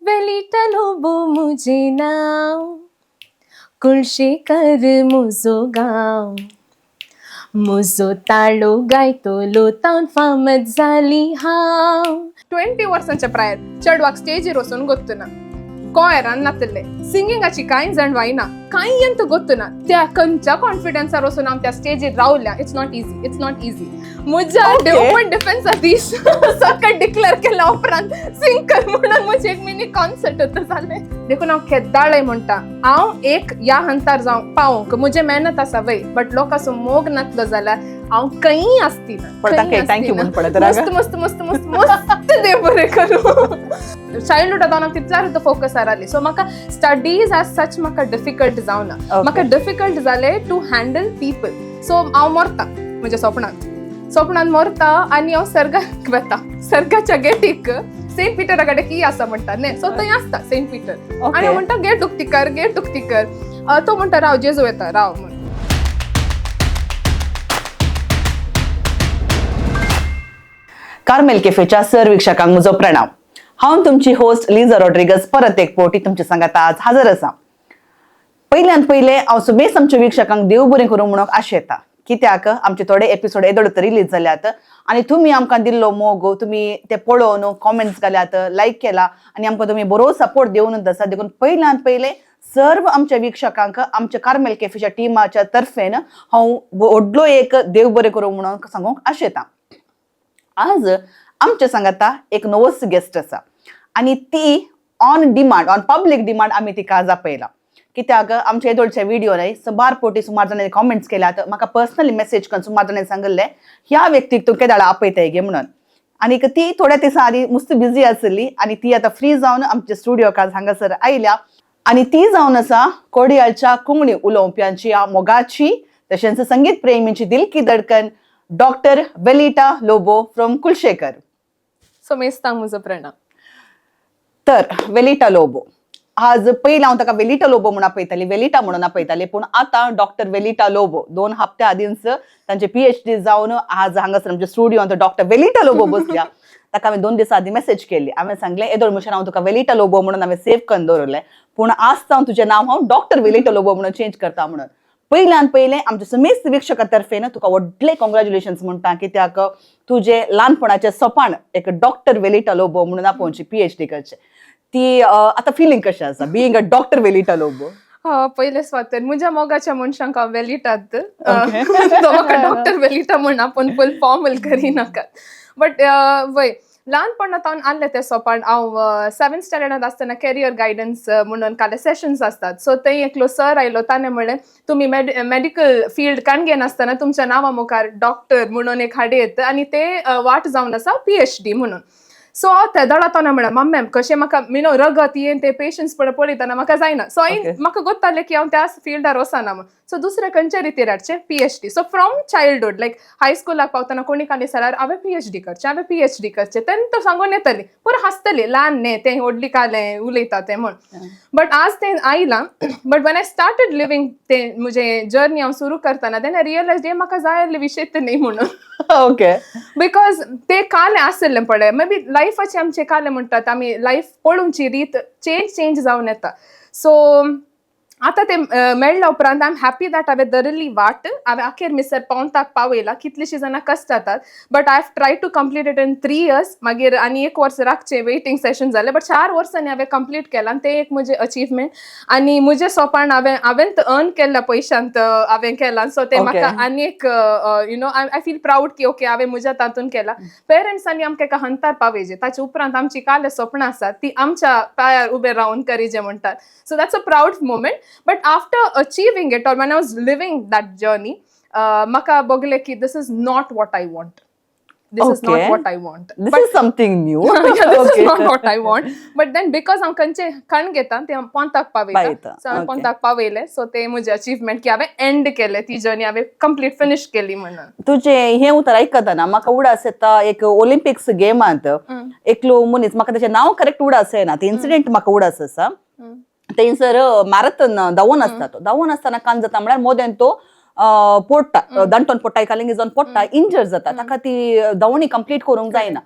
वेलिटा लोबो मुजें नांव, कुळशेकर मुजो गांव, मुजो ताळो गायतलो तावन फामद जाली हांव. 20 वर्सांच्या प्रायर चेडवाक स्टेजीर वचून गोत्तना कॉयरान नातले, सिंगिंगाची कांय जाणवाय ना, कांय यंत गोत्तना, त्या खंयच्या कॉन्फिडन्सार वचून हांव त्या स्टेजीर रावल्या. It's not easy, it's not easy. म्हज्या ओपन डिफेन्स आदीश सकट डिक्लेअर केल्या उपरांत सिंग कर म्हणून म्हजें एक मिनी कॉन्सर्ट होतं जालें. देखून हांव केद्दाळय म्हणटा, हांव एक ह्या हंतार जावं पावोंक म्हजें मेहनत आसा वय, बट लोकांचो मोग नातलो जाल्यार हांव खंयी आसती ना. पळता खंयी काय thank you आसती ना. म्हणून पळत मस्त मस्त मस्त मस्त मस्त, देव बरें करूं. चायल्डहुड हांव तितल्यार फोकस आसली, सो म्हाका स्टडीज एज सच म्हाका डिफिकल्ट जावना. म्हाका डिफिकल्ट जालें टू हँडल पीपल. सो हांव मरता म्हज्या सपनांत, सपनांत मरता आनी हांव सर्गाक वता. सर्गाच्या गेटीक सेंट पिटरा कडेन की आसा म्हणटा न्ही, सो थंय आसता सेंट पिटर आनी हांव म्हणटा, गेट उक्ती कर, गेट उक्ती कर. तो म्हणटा, राव, जेजू येता, राव म्हण. कार्मेल कॅफेच्या सर वीक्षकांक म्हजो प्रणाम. हांव तुमची होस्ट लिजा रॉड्रिगस परत एक फावटी तुमच्या सांगात आज हजर आसा. पयल्यान पयले हांव सुबेस आमच्या वीक्षकांक देव बरें करूं म्हणूंक आशेता, कित्याक आमचे थोडे एपिसोड येदोळ रिलीज जाल्यात आनी तुमी आमकां दिल्लो मोग तुमी ते पळोवन कॉमेंट्स घाल्यात, लायक केला आनी आमकां तुमी बरो सपोर्ट दिवन आसा. देखून पयल्यान पयले सर्व आमच्या वीक्षकांक आमच्या कार्मेल कॅफेच्या टिमाच्या तर्फेन हांव व्हडलो एक देव बरें करूं म्हणून सांगूंक आशेता. आज आमच्या सांगाता एक नवोच गेस्ट आसा आनी ती on demand, on public demand आमी तिका आज आपयला, कित्याक आमच्या येदोळच्या व्हिडिओ न्हय सुमार पोटी सुमार जाणांनी कॉमेंट्स केल्यात, म्हाका पर्सनली मेसेज करून सुमार जाणांनी सांगिल्लें, ह्या व्यक्तीक तूं केदाळा आपयताय गे म्हणून. आनी ती थोड्या दिसां आदी मस्त बिजी आसली आनी ती आतां फ्री जावन आमच्या स्टुडियोक आज हांगासर आयल्या. आनी ती जावन आसा कोडियालच्या कोंकणी उलोवप्यांची मोगाची तशेंच संगीत प्रेमींची दिल की धडकन, doctor Velita Lobo from Kulshekar. So मेस्तांक म्हजो प्रणाम. तर वेलिटा लोबो, आज पयलीं हांव ताका वेलिटा लोबो म्हणून आपयताली, वेलिटा म्हणून आपयताली, पूण आतां डॉक्टर वेलिटा लोबो. 2 हप्त्या आदींच तांचे पीएचडी जावन आज हांगासर आमच्या स्टुडियोंत डॉक्टर वेलिटा लोबो बसल्या. ताका हांवें 2 दिसां आदीं मेसेज केली. हांवें सांगलें, येदोळ म्हणल्यार हांव तुका वेलिटा लोबो म्हणून हांवें सेव करून दवरलें, पूण आज हांव तुजें नांव हांव डॉक्टर वेलिटा लोबो म्हणून चेंज करता म्हणून. पयल्यान पयलें आमच्या समेस्त वीक्षका तर्फेन तुका व्हडलें कॉंग्रॅच्युलेशन्स म्हणटा, कित्याक तुजें ल्हानपणाचें सपाण एक डॉक्टर वेलिटा लोबो म्हणून आपोवची, पीएचडी करचें, ती आतां फिलींग कशें आसा, being a doctor Velita Lobo? पयले सुवातेर म्हज्या मोगाच्या मनशांक हांव वेलिटात, तो म्हाका डॉक्टर वेलिटा म्हण आपूण फूल फॉर्मल करिनाकात. बट वय, ल्हानपणांत आहलें तें सोपाण. हांव सेवन्थ स्टँडर्डांत आसतना कॅरियर गायडन्स म्हणून काले सेशन्स आसतात, सो थंय एकलो सर आयलो. ताणें म्हणलें, तुमी मेडिकल फिल्ड काण घेनासतना तुमच्या नांवा मुखार डॉक्टर म्हणून एक हाडयत आनी ते वाट जावन आसा पीएचडी म्हणून. सो हांव तेदोळा तो म्हणलें, मम्मी, कशें म्हाका you know रगत येन ते पेशंट्स पळय पळयतना म्हाका जायना. सो हांवें म्हाका गोत्तालें की हांव त्या फिल्डार वचना म्हूण. सो दुसरें खंयच्या रितीर हाडचें? PhD. So from childhood, like हायस्कुलाक पावतना कोणी काली जाल्यार हांवें पीएचडी करचें, हांवें पीएचडी करचें. तेन्ना तो सांगून येताली, पुरो हांसतली, ल्हान न्ही तें, व्हडली कालें उलयता तें म्हूण. बट आज तें आयलां. But when I started living, तें म्हजें जर्नी हांव सुरू करतना, then I realise हें म्हाका जाय आसलें विशय न्ही म्हणून. Because ते काले आशिल्लें पळय, मे बी लायफाचे आमचे काले म्हणटात आमी, लायफ पळोवची रीत चेंज चेंज जावन येता. सो आतां ते मेळ्ळ्या उपरांत I am happy that हांवें धरिल्ली वाट हांवें अखेर मिसर पावंताक पावयला. कितलीशीं जाणां कश्ट जातात, but I have try to complete it in 3 years. मागीर आनी एक वर्स राखचें वेटींग सेशन जालें, बट 4 वर्सांनी हांवें कंप्लीट केलां आनी तें एक म्हजें अचिवमेंट. आनी म्हजें सोपाण हांवें हांवें अर्न केल्ल्या पयशांत हांवें केलां. सो तें म्हाका आनी एक I feel proud की ओके, हांवें म्हज्या तातूंत केलां. पेरंट्सांनी आमकां एका हंतार पावयजे, ताचे उपरांत आमची काले सपनां आसात ती आमच्या पांयार उबे रावन करीजे म्हणटात. So that's a proud moment. But after achieving it, or when I was living that journey, म्हाका भोगलें की this is not what I want, this is not what I want. This is something new. This is not what I want. But then because हांव खंयचे खण घेता ते हांव पोंताक पावयता. पावयता, सो हांवें पोंताक पावयलें. सो ते म्हजें अचिवमेंट की हांवें एंड केलें, ती जर्नी हांवें कंप्लीट फिनीश केली म्हणून. तुजे हे उतर आयकतना म्हाका उडास येता एक ऑलिम्पिक्स गेमांत एकलो मनीस, म्हाका तेचें नांव करेक्ट उडास येना, ते इन्सिडेंट म्हाका उडास आसा. थंयसर मॅरेथॉन धांवून आसता. तो धांवून आसतना कान जाता म्हळ्यार मोदेन तो पोडटा, दांटोन पोडटा, कालिंगी जावन पोडटा, इंजर जाता. ताका ती धांवणी कंप्लीट करूंक जायना.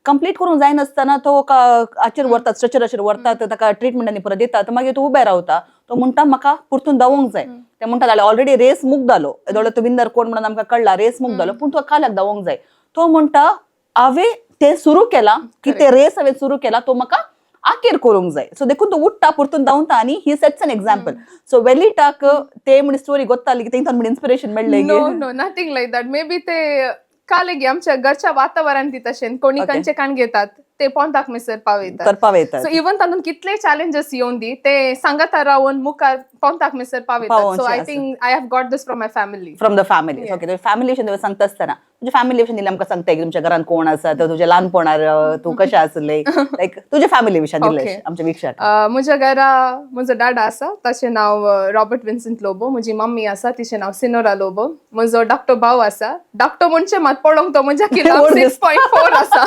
कंप्लीट करूंक जायनासतना तो हाचेर व्हरतात, स्ट्रेचराचेर व्हरतात, ताका ट्रिटमेंट आनी परत दितात. मागीर तो उबे रावता, तो म्हणटा म्हाका परतून धांवोंक जाय. ते म्हणटा जाल्यार ऑलरेडी रेस मुग जालो, येदोळो तो विन्नर कोण म्हणून आमकां कळ्ळा, रेस मुग जालो, पूण तो काल्याक धांवोंक जाय. तो म्हणटा हांवें ते सुरू केला की ते रेस हांवें सुरू केला, तो म्हाका आखेर करूंक जाय. सो देखून तो उठ्ठा, परतून धांवता आनी he sets an example. So वेलिटाक ते म्हण स्टोरी गोत्ताली की तेंकां म्हण इन्स्पिरेशन मेळ्ळें? No, no, nothing like that. Maybe ते कालेगी आमच्या घरच्या वातावरण ती तशें कोणी कंचे काण घेतात, ते पोंताक मिसर पावयतात. तर पावयतात. सो इवन तातूंत कितले चॅलेंजेस येवन दी, ते सांगता रावन मुखार पोंताक मिसर पावयतात. सो पावोवचे I आसा. think I have got this from my family. From the family, okay. Family विशीं तुवें सांगता आसतना तुज्या फॅमिली विशीं दिलें आमकां सांगताय की तुमच्या घरान कोण आसा, तर तुज्या ल्हानपणार तूं कशें आसलें, लायक तुज्या फॅमिली विशीं दिलें आमच्या वीक्षक. म्हज्या घरा म्हजो डाडा आसा, ताचें नांव रॉबर्ट विन्संट लोबो. म्हजी मम्मी आसा, तिचें नांव सिनोरा लोबो. म्हजो धाकटो भाव आसा. धाकटो म्हणजे मात पळोवंक तो म्हज्या किलाक व्हड. 6.4 आसा,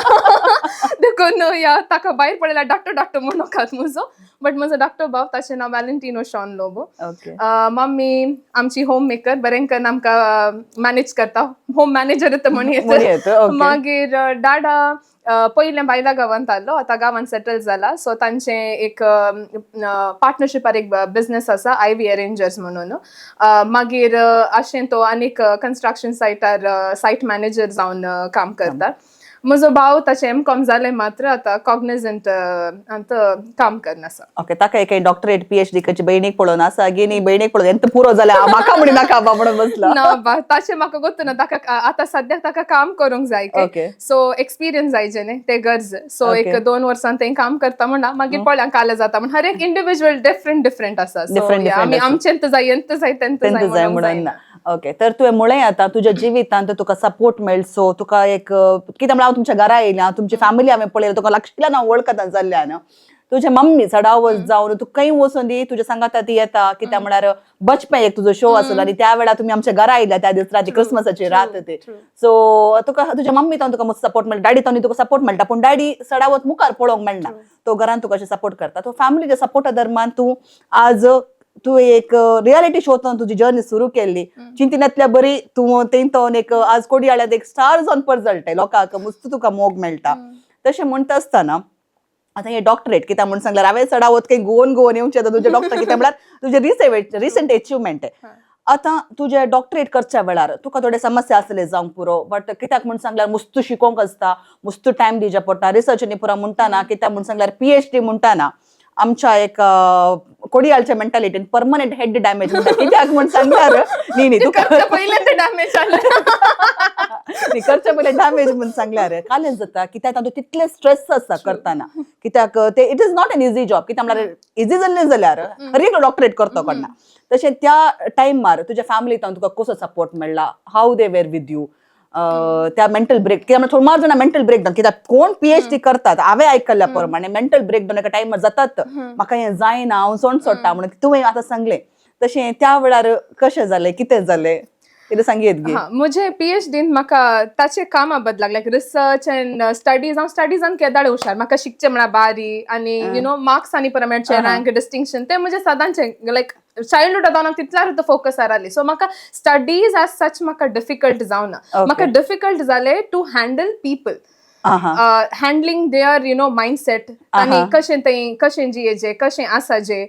देखून या ताका भायर पळयल्यार धाकटो धाकटो म्हणूनाकात म्हजो. बट म्हजो धाकटो भाव, ताचें नांव वॅलेंटिनो शॉन लोबो. मम्मी आमची होम मेकर, बरें करून आमकां मॅनेज करता, होम मॅनेजर येता म्हण म्हण येता, okay. मागीर डाडा पयलें बायला गांवांत आसलो, आतां गांवांत सेटल जाला. सो तांचें एक पार्टनरशिपार एक बिझनेस आसा, I V अरेंजर्स म्हणून. मागीर अशें तो आनीक कन्स्ट्रक्शन सायटार सायट मॅनेजर जावन काम करता. म्हजो भाव, ताचें एम कॉम जालें मात्र, आतां कॉग्निझंट आतां काम करना आसा. ओके, ताका एक डॉक्टरेट पीएचडी करची बहिणीक पळोवन आसा गी न्ही? बहिणीक पळोवन एंत पुरो जालें, म्हाका म्हणी नाका बा म्हणून बसला? ना बा, ताचें म्हाका गोत्त ना. ताका आतां सद्याक ताका काम करूंक जाय. सो एक्सपिरियन्स जाय न्ही, ते गरज. सो एक 2 वर्सां ते काम करता म्हणा, मागीर पळया काले जाता. म्हण हर एक इंडिव्हिज्युअल डिफरंट डिफरंट आसा. सो Different, different आमी आसा. आमचें जाय, एंत जाय, तेंत तेंत जाय जाय म्हणूंक म्हणून जायना. ना. ओके, तर तुवें म्हळें आतां तुज्या जिवितांत तुका सपोर्ट मेळचो, तुका एक कितें म्हळ्यार हांव तुमच्या घरा येयलें, हांव तुमची फॅमिली हांवें पळयलें, तुका लागशिल्ल्यान हांव वळखता जाल्ल्यान तुज्या मम्मी चडावत जावन तूं खंय वचून दी तुज्या सांगाता ती येता. कित्याक म्हळ्यार बचपे एक तुजो शो आसलो आनी त्या वेळार तुमी आमच्या घरा आयल्या त्या दीस राती, क्रिसमसाची रात ती. सो तुका तुज्या मम्मी तावन तुका मस्त सपोर्ट मेळटा, डॅडी तावन तुका सपोर्ट मेळटा, पूण डॅडी चडावत मुखार पळोवंक मेळना, तो घरान तुका अशें सपोर्ट करता. तो फॅमिलीच्या सपोर्टा दरम्यान तूं आज तूं एक रियालिटी शो तुजी जर्नी सुरू केल्ली चिंतिनातल्या बरी, तूं तेंतोन एक आज कोडियाळ्यात एक स्टार जावन परजळटाय, लोकांक मस्त तुका मोग मेळटा. तशें म्हणटा आसतना आतां हे डॉक्टरेट कित्याक म्हूण सांगल्यार हांवें चडावत काही गोवन गोवन येवचें आतां तुजें डॉक्टर, कित्याक म्हळ्यार तुजें रिसंट अचिवमेंट. आतां तुजें डॉक्टरेट करच्या वेळार तुका थोडे समस्या आसले जावंक पुरो, बट कित्याक म्हूण सांगल्यार मुस्त शिकोवंक आसता, मुस्त टायम दिवचें पडटा रिसर्च पुरा म्हणटाना. कित्याक म्हूण सांगल्यार पीएचडी म्हणटाना आमच्या एक कोडियालच्या मेंटालिटीन परमनंट हेड डॅमेज म्हणटा. कित्याक म्हूण सांगल्यार न्ही न्ही तुका करच्या पयलें ते डॅमेज जालें. न्ही, करच्या पयलें डॅमेज म्हूण सांगल्यार कालेज जाता, कित्याक तातूंत तितलें स्ट्रेस आसता करतना. कित्याक ते it is not an easy job. कित्याक म्हळ्यार इजी जाल्लें जाल्यार हर एक डॉक्टरेट करतो कोणना. तशें त्या टायमार तुज्या फॅमिली तुका कसो सपोर्ट मेळ्ळा? How they were with you त्या मेंटल ब्रेक? कित्याक म्हळ्यार थोडे जाणां मेंटल ब्रेक डावन, कित्याक कोण पीएचडी करतात हांवें आयकल्ल्या प्रमाणे मेंटल ब्रेक डावन एका टायमार जातात, म्हाका हें जायना, हांव सोंड सोडटा म्हणून. तुवें आतां सांगलें तशें त्या वेळार कशें जालें, कितें जालें, कितें सांगयेत गी? हा, म्हजे पीएचडीन म्हाका ताचे कामा बदलाक लायक रिसर्च अँड स्टडीज, हांव स्टडीजान केदाळे हुशार. म्हाका शिकचें म्हळ्यार बारी आनी you know marks आनी परत मेळचे, रँक, डिस्टिंक्शन, ते म्हजे सदांचे. लायक चायल्डहुड हांव तितल्यार फोकस आसली. सो म्हाका स्टडीज एज सच म्हाका डिफिकल्ट जावना. म्हाका डिफिकल्ट जालें to handle people, handling their mindset आनी कशें ते कशें जियेचे, कशें आसाचे,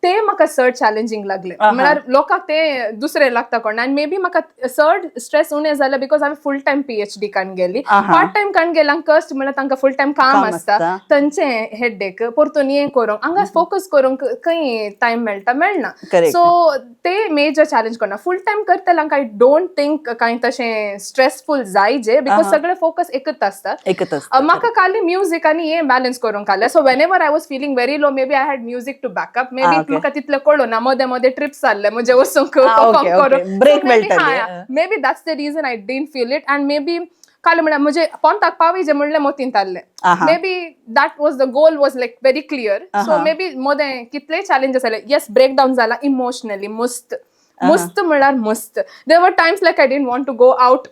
ते म्हाका चड चॅलेंजींग लागले. म्हळ्यार लोकांक ते दुसरे लागता कोण आनी मे बी म्हाका चड स्ट्रेस उणें जालें because हांवें फूल टायम पीएचडी काडून गेली. पार्ट टायम काडून गेल्याक कश्ट म्हळ्यार तांकां फूल टायम काम काम आसता. आसता. तांचें हेडेक, परतून हें करूंक, हांगा फोकस करूंक खंय टायम मेळटा? मेळना. सो ते मेजर चॅलेंज करना. फूल टायम करतल्यांक I don't think कांय तशें स्ट्रेसफूल जायजे because सगळे फोकस एकच आसता. एकच. म्हाका काली म्युजीक आनी हें बॅलन्स करूंक आसलें. So whenever I was feeling very low, maybe I had music to backup maybe. म्हाका तितलें कळूं ना, मदें मदें ट्रिप्स जाल्ले म्हजे वचूंक परफॉर्म करूंक. Break मेळटाले. Maybe that's the reason I didn't feel it. And maybe काल म्हळ्यार म्हजे पोंताक पावयजे म्हणलें मतींत आसलें. Maybe that was the goal, was like very clear. So maybe मदें कितलेय चॅलेंजीस आयले, येस, ब्रेक डावन जाला इमोशनली मस्त मस्त, म्हळ्यार मस्त. There were times like I didn't want to go out.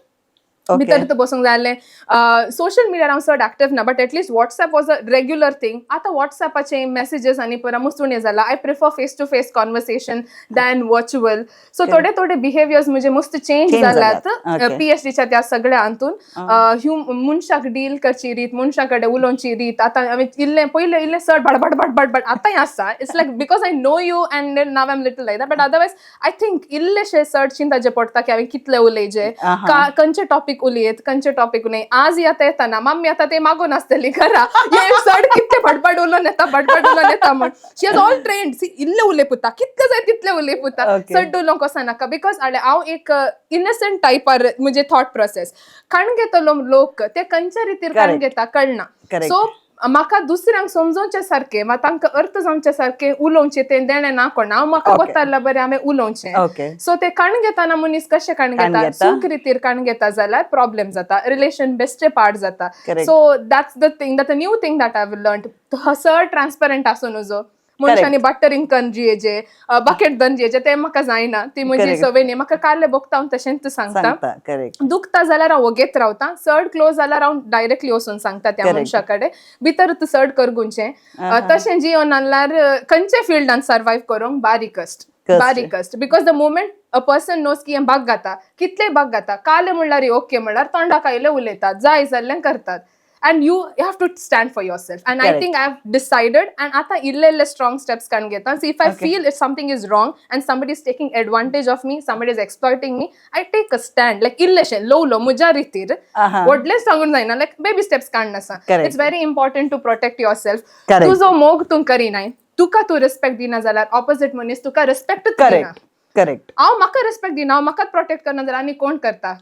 भितर तर बसूंक जाय आसलें. सोशल मिडियार हांव चड एक्टिव ना, but at least WhatsApp was a regular thing. आतां वॉट्सॅपाचे मॅसेजीस आनी पुरा मुस्तूण जाला. I prefer face to face conversation than virtual, so थोडे थोडे बिहेवियर्स म्हजे मस्त चेंज Change जाल्यात. जाल्यात. पीएचडीच्या त्या सगळ्या हातून मनशाक डील करची रीत, मनशा कडेन उलोवची रीत, आतां हांवें इल्लें पयलें इल्लें चड बडबड बडबड बड आतांय आसा. It's like because I know you and now I'm little like that, but otherwise I think इल्लेशें चड चिंताचें पडटा की हांवें कितलें उलयचें, खंयचे टॉपीक उलयत, खंयचे टॉपीक न्हय. आज येता येताना मम्मी आतां ते मागून आसतली घरा, हे चड कितले बडबड उलोवन येता, बडबड उलोवन येता म्हण. She has all trained, see, इल्लें उलयपुता, कितले जाय तितलें उलयपुता, चड उलोवंक वचनाका, because हांव एक इनोसंट टायपार. म्हजे थॉट प्रोसेस काण घेतलो लोक ते खंयच्या रितीर काण घेता कळना. सो म्हाका दुसऱ्यांक समजोवचे सारकें वा तांकां अर्थ जावचे सारकें उलोवचें तें देणें ना कोणा. हांव म्हाका गोतारला बरें हांवें उलोवचें. सो ते काण घेताना मनीस कशें काण काण घेता, घेता. चूक रितीर काण घेता जाल्यार प्रॉब्लेम जाता, रिलेशन बेश्टे पाड जाता. So that's the thing, that new thing that I will learn. चड ट्रान्सपरंट आसूं नजो मनशांनी. बटरींग कन जियेजे, बकेट दन जियेजे, तें म्हाका जायना. ती म्हजी संवय न्ही. म्हाका काले भोगता, हांव तशेंच सांगता. सांगता, करेक्ट. दुखता जाल्यार हांव वगेत रावता. चड क्लोज जाल्यार हांव डायरेक्टली वचून सांगता त्या मनशा कडेन. भितर चड करगुनचें तशें जिवन आणल्यार खंयच्या फिल्डान सर्वायव करूंक बारीक कश्ट. कश्ट. बारीक कश्ट, because the moment a person knows की हें बाग घाता, कितले बाग घाता, काले म्हणल्यार ओके म्हणल्यार तोंडाक आयले उलयतात, जाय जाल्लें करतात, and you have to stand for yourself, and I think I have decided and आतां इल्ले इल्ले स्ट्रॉंग स्टेप्स काडून घेता. So if I feel if something is wrong and somebody is taking advantage of me, somebody is exploiting me, I take a stand, like इल्लेशें ल्हव ल्हव म्हज्या रितीर. व्हडलें सांगून जायना, लायक बेबी स्टेप्स काडून आसा. It's very important to protect yourself. तुजो मोग तूं करिनाय, तुका तूं रिस्पेक्ट दिना जाल्यार ऑपोजीट मनीस तुका रिस्पेक्टूच दिना. करेक्ट करेक्ट हांव म्हाका रिस्पेक्ट दिना, हांव म्हाकाच प्रोटेक्ट करना जाल्यार आनी कोण करता?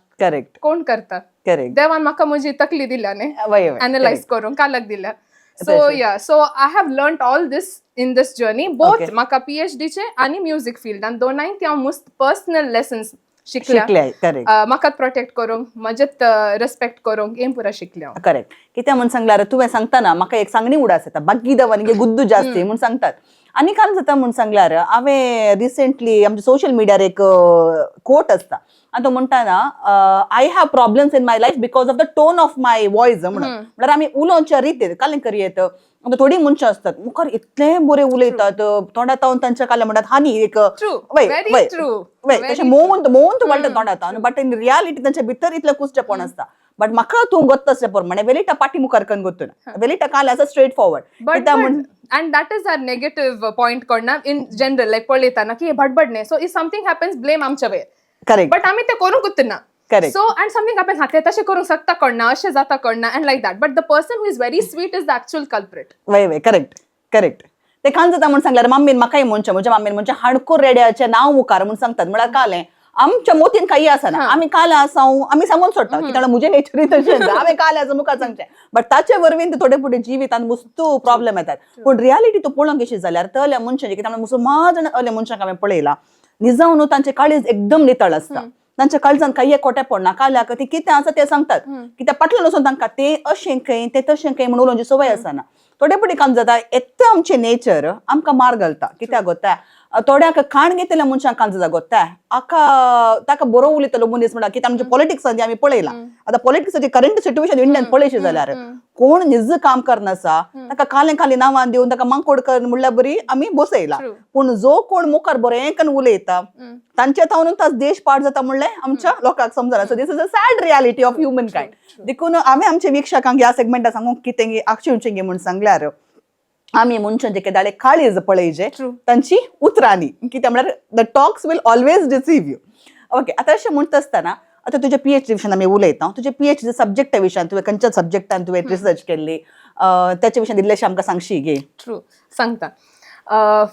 कोण करता? देवान म्हाका म्हजी तकली दिल्या न्ही वय वय एनलायज करूंक कालक दिल्या. So yeah, so I have learn all this in this journey, both म्हाका पीएचडीचे आनी म्युजीक फिल्डान, दोनाय ती हांव मस्त पर्सनल लेसन्स शिकल्या. शिकले, करेक्ट. म्हाका प्रोटेक्ट करूंक, म्हजेच रेस्पेक्ट करूंक, हें पुरा शिकले हांव. करेक्ट. कित्याक म्हूण सांगल्यार, तुवें सांगतना म्हाका एक सांगणी उडास येता, बागी दवानी गुद्दू जास्ती म्हूण सांगतात. आनी काल जाता म्हूण सांगल्यार, हांवें रिसेंटली आमच्या सोशल मिडियार एक कोट आसता आनी तो म्हणटा ना, "I have problems in my life because of the tone of my voice" म्हणून. म्हळ्यार आमी उलोवच्या रितीर कालें करयेत. आतां थोडीं मनशां आसतात, मुखार इतले बरे उलयतात, तोंडा तावन तांच्या काल्या म्हणटात हानी एक True. Very true. वय Very तशें मोवून मोवून वाडटा तोंडा तावन, बट इन रियालिटी तांच्या भितर इतलें कुसचेपण आसता. बट म्हाका तूं गोत्ता आसलें प्रमाणे वेलिटा पाटी मुखार कन्न गोत्तू ना. वेलिटा काल आसा straight forward. But and that is our negative point कोणना in general, like पळयताना की हे बडबड न्ही. So if something happens, blame आमच्या वयर. बट आमी ते करूंकूच ना. So and something happens, हा ते तशें करूंक शकता कोणना, अशें जाता कोणना, and like that. But the person who is very sweet is the actual culprit. वय वय, करेक्ट करेक्ट. ते काल जाता म्हूण सांगल्यार, मम्मीन म्हाकाय म्हणचें, म्हज्या मम्मीन म्हणचें, हाणकोर रेड्याचें नांव मुखार म्हूण सांगतात. म्हळ्यार कालें आमच्या मोतीन काही आसना. आमी काल आसा, आमी सांगून सोडटा, कित्याक म्हजें नेचरूय तशें. हांवें काल आसा मुखार सांगचें, बट ताचे वरवीं ते थोडे फुडें जिवितांत मुस्तू प्रॉब्लेम येतात. पूण रियालिटी तूं पळोवंक कशी जाल्यार तल्या मनशांची, कित्याक मुसलमान जाण असल्या मनशांक हांवें पळयला, निजाव न्हू, तांचें काळीज एकदम नितळ आसता. तांच्या काळजान काही खोटेपण ना. काल्याक ती कितें आसा तें सांगतात, कित्याक फाटल्यान वचून तांकां ते अशें खंय, ते तशें खंय म्हणून उलोवची संवय आसना. थोडे फुडें काम जाता, येता आमचें नेचर आमकां मार घालता. कित्याक गोत्ता, थोड्यांक खाण घेतल्या मनशांक कांज जाता गोत्ता, आका ताका बरो उलयतलो मनीस म्हणटा. कित्याक आमच्या पॉलिटिक्सान आमी पळयलां. आतां पॉलिटिक्साची करंट सिट्युएशन इंडियान पळयशी जाल्यार, कोण निज काम करनासा ताका कालें खाली नांवान दिवन ताका मांकोड कर म्हणल्यार बरी आमी बसयला. पूण जो कोण मुखार बरें करून उलयता, तांच्या तावन ताच देश पाड जाता म्हणलें आमच्या लोकांक समजना. So this is a sad reality of human kind. देखून आमी आमच्या वीक्षकांक ह्या सेगमेंटात सांगूंक कितें आक्षेवचें म्हूण सांगल्यार, आमी मनशांचे केदाळे काळीज पळयचे, तांची उतरांनी. कित्याक म्हळ्यार the talks will always deceive you. Okay, आतां अशें म्हणटा आसतना, आतां तुज्या पीएचडी विशयान आमी उलयता. तुज्या पीएचडी सब्जेक्टा विशयान, तुवें खंयच्या सब्जेक्टान तुवें रिसर्च केल्ली, त्याच्या विशयान इल्लेशें आमकां सांगशी गे? ट्रू, सांगता.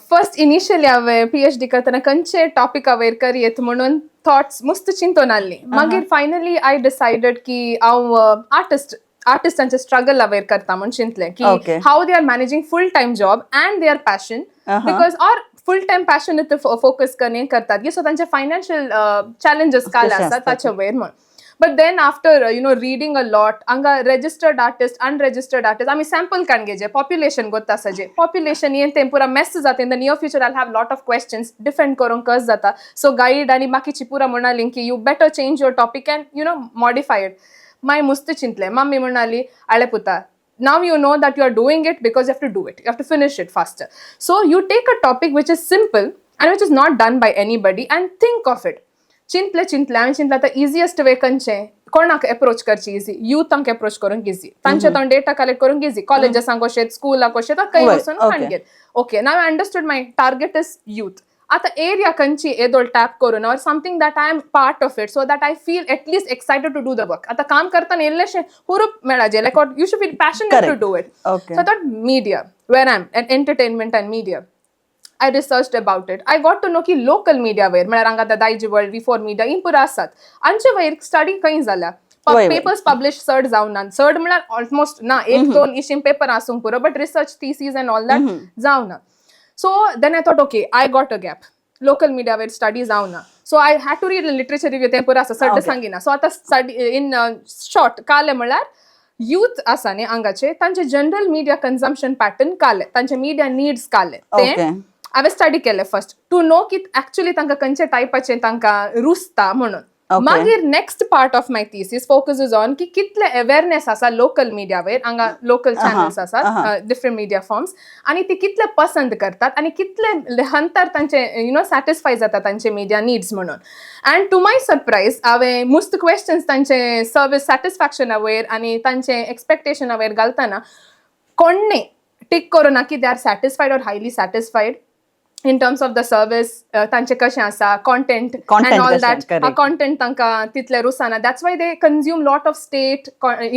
फर्स्ट इनिशियली हांवें पीएचडी करतना खंयचे टॉपिका वयर करयेत म्हणून थॉट्स मस्त चिंतून आसली. मागीर फायनली I decided की हांव आर्टिस्ट आर्टिस्टांचे स्ट्रगल वयर करता म्हूण चिंतलें की how they are managing full time job and their passion, because or full time passion focus करणे करतात, सो तांचे फायनान्शियल चॅलेंजीस काय कशे आसा आसतात. ताचे वयर म्हूण. But then after reading a lot, हांगा रजिस्टर्ड आर्टिस्ट, अनरजिस्टर्ड आर्टिस्ट, आमी सॅम्पल काडून घेजे, पॉप्युलेशन गोत्ता आसा, पॉप्युलेशन येन तें पुरा मेस जाता. In the near future I have lot of questions, defend करूंक कस जाता. सो गायड आनी बाकीची पुरा म्हणाली की you better change your topic and modify it. मागीर मुस्त चिंतलें. मम्मी म्हणाली, आळे पुता, now you know that you are doing it because you have to do it, you have to finish it faster, so you take a topic which is simple and which is not done by anybody and think of it. चिंतले चिंतले, हांवें चिंतलें, आतां easiest way खंयचें, कोणाक approach करची easy? युथांक approach करूंक easy, तांचे तो डेटा कलेक्ट करूंक इजी. कॉलेजीसांक वशेत, स्कुलाक वशेत, खंय वचून घेत. Okay, now I understood my target is youth. आतां एरिया खंयची येदोळ टॅप करून or something that I am part of it, so that I feel at least excited to do the work. आतां काम करतना इल्लेशें हुरूप मेळाजे, like you should feel passionate to do it. So I thought media, where I'm and entertainment and media. I researched about it. I got to know की local media वयर, म्हळ्यार हांगा आतां दायजी world, V four media, ही पुरा आसात. आमचे वयर study खंय जाल्या? वय, वय. पेपर्स पब्लिश चड जावना. चड म्हळ्यार ऑलमोस्ट ना, एक दोन इशीन पेपर आसूंक पुरो, but research, thesis and all that जावना. So then I thought, okay, I got a gap. Local media वयर स्टडी जावना, so I had to read literature review. तें पुरो आसा, सड्ड सांगिना. सो आतां स्टडी इन शॉर्ट काले म्हळ्यार युथ आसा न्ही हांगाचे, तांचे जनरल मिडिया कन्जम्पशन पॅटर्न काले, तांचे मिडिया निड्स काले, ते हांवें स्टडी केलें फर्स्ट, टू नो की एक्चुअली तांकां खंयच्या टायपाचें तांकां रुचता म्हणून. मागीर next part of my thesis focuses on की कितले अवेअरनेस आसा लोकल मिडिया वयर, हांगा लोकल चॅनल्स आसात, डिफरंट मिडिया फॉर्म्स, आनी ती कितले पसंत करतात आनी कितले हंतर तांचे you know satisfy जाता तांचे मिडिया निड्स म्हणून. अँड टू my surprise, हांवें मुस्त क्वेश्चन्स तांचे सर्वीस सॅटिस्फॅक्शना वयर आनी तांचे एक्सपेक्टेशना वयर घालतना, कोणने टीक करूं ना की they are satisfied or highly satisfied in terms of the service. तांचे कशें आसा कॉन्टेंट Content and all कशें, that. Content तांकां तितले रुसाना, that's why they consume lot of state,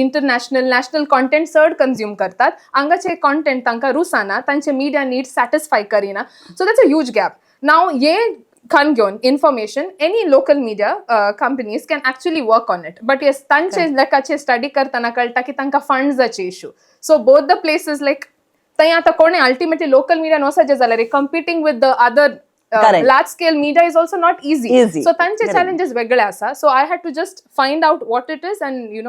international, national content चड कन्ज्यूम करतात. हांगाचे कॉन्टेंट तांकां रुसाना, तांचे मिडिया नीड्स सॅटिस्फाय करिना. So that's a huge gap. Now ये खान घेवन information, any local media companies can actually work on it. But yes, तांचे लेखाचे study करतना कळटा की तांकां फंड्साचे issue. So both the places, like थंय आतां कोणें अल्टिमेटली लोकल मिडियान वचपाचें जाल्यार competing with the other large scale media is also not easy. Easy. So तांचे चॅलेंजेस वेगळे आसा. So I had to just find out what it is and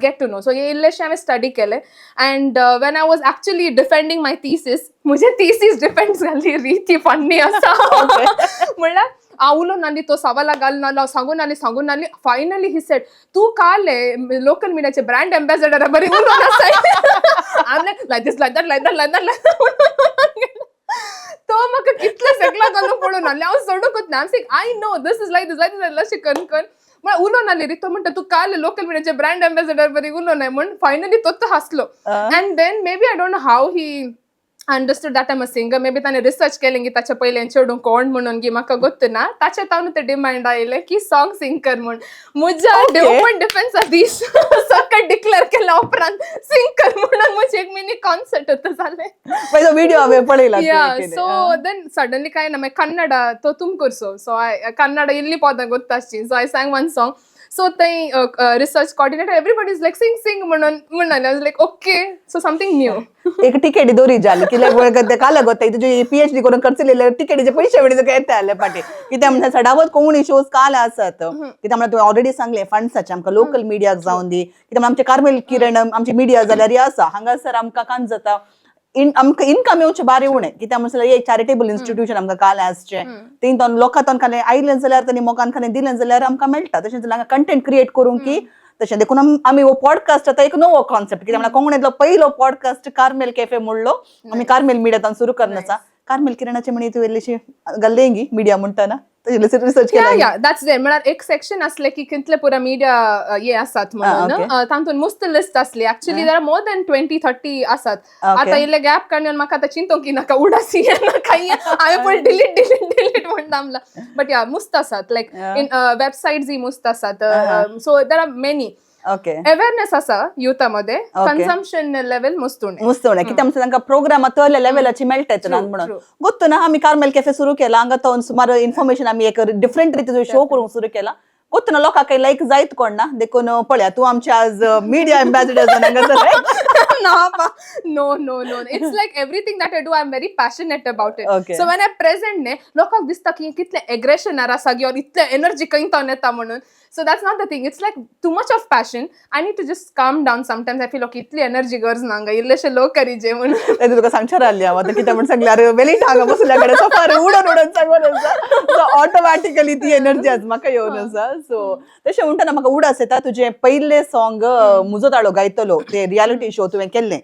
get to know. So हे इल्लेशें हांवें study केलें. And when I was actually defending my thesis, म्हजे thesis defend जाल्ली रिती फन्नी आसा. म्हणल्यार हांव उलोवन आसली, तो सवाला घालून आसलो, हांव सांगून आसली, सांगून आसली. फायनली he said, तूं काल लोकल मिडियाचे ब्रँड एम्बॅसेडर बरी उलोवन आसाय. I'm like this, like that, like that, like that, like that. तो म्हाका कितले सगळा घालून पडून आसले, हांव सोडूंकच ना. I know this is like this, like this, अशें करून करून म्हळ्यार उलोवन आसली रे. तो म्हणटा, तूं काल लोकल मिडियाचे ब्रँड एम्बॅसेडर बरी उलोवन म्हण. फायनली तो हांसलो. And then maybe, I don't know how he understood that I'm a singer. Maybe ताणें रिसर्च केलें की ताच्या पयलें चेडूं कोण म्हणून की म्हाका गोत्त ना. ताचे तावन ते डिमांड आयलें की सॉंग सिंग कर म्हूण. म्हज्या ओपन डिफेन्स दीस सकट डिक्लेअर केल्या उपरांत सिंग कर म्हणून म्हजें एक मिनी कॉन्सर्ट होतं जालें. पयलो व्हिडिओ हांवें पळयला. ಯಾ, ಸೊ then suddenly काय ना, मागीर कन्नड तो तुमकूर, सो I Kannada इल्ली पोदां गोत्तासची, so I sang one song. So थंय research coordinator, everybody is like, "Sing, sing" म्हणून म्हणाले. Like, okay, so something new. एक तिकेट दोरी जाली कित्याक ते काल गोता तुजी पीएचडी करून खर्च तिकेटीचे पैसे वेळी तुका येता आले पाटे. कित्याक म्हणल्यार सडावत कोंकणी शोज काल आसत. कित्याक म्हणल्यार तुवें ऑलरेडी सांगले फंड्साचे, आमकां लोकल मिडियाक जावन दी. कित्याक म्हणल्यार आमचे कार्मेल किरण आमची मिडिया जाल्यार आसा हांगासर, आमकां कांत जाता इन आमकां इनकम येवचें बारी उणें. कित्याक म्हणल्यार एक चॅरिटेबल इन्स्टिट्यूशन आमकां काल आसचें, थंय तो लोकां खाले आयलें जाल्यार, तांणी मोगान खाले दिलें जाल्यार आमकां मेळटा. तशें जाल्यार कंटेंट क्रिएट करूंक की तशें देखून आमी हो पॉडकास्ट आतां एक नवो कॉन्सेप्ट. कित्याक म्हणल्यार कोंकणींतलो पयलो पॉडकास्ट कार्मेल कॅफे म्हणलो आमी कार्मेल मिडियान सुरू करून आसा. कार्मेल किरणाचे म्हणी तूं इल्लीशी घाल्लेंगी मिडिया म्हणटाना रिसर्च या केला. या, that's there. म्हळ्यार एक सेक्शन असले की कितले पुरा मिडिया हे आसात म्हणून. तातूंत मुस्त लिस्ट असली. Actually there are more than 20-30 आसात. आता इल्ले गॅप काडून म्हाका आतां चिंतोंक की नाका, उडासी नाका, हांवें फूल डिलीट डिलीट डिलीट म्हण दामला. बट या, मुस्त आसात, लायक इन वेबसायट्स ही मुस्त आसात. So there are many. Awareness आसा युथा मध्ये, कन्झम्पशन लेवल मुस्त उणें. मुस्त उणें. कित्याक म्हणल्यार तांकां प्रोग्राम तसल्या लेवलाची मेळटात ना म्हणून. True. गोत्त ना, आमी कार्मेल कॅफे सुरू केला, हांगा तो सुमार इन्फॉर्मेशन आमी एक डिफरंट रितीचो शो करूंक सुरू केला. गोत्त ना, लोकांक काही लायक जायत कोण ना. देखून पळया, तूं आमचे आज मिडिया एम्बॅसिडर जावन हांगासर. No, no, no, no. It's like everything that I do, I'm very passionate about it. So when I present ने, लोकांक दिसता की कितले एग्रेशन आसा की or इतले एनर्जी खंय तावन येता म्हणून. So that's not the thing. It's like too much of passion. I need to just calm down sometimes. I feel, okay, इतली एनर्जी गरज ना हांगा, इल्लेशे लो करीजे म्हणून. ते तुका सांगचे राहिली हांव आतां, कित्याक म्हण सांगले, अरे वेली हांगा बसल्या कडेन सोफार उडोन उडोन सांगून आसा. सो ऑटोमॅटिकली ती एनर्जी आज म्हाका येवन आसा. सो तशें म्हणटना म्हाका उडास येता, तुजें पयलें सॉंग मुजो ताळो गायतलो, ते रियालिटी शो तुवें केल्लें,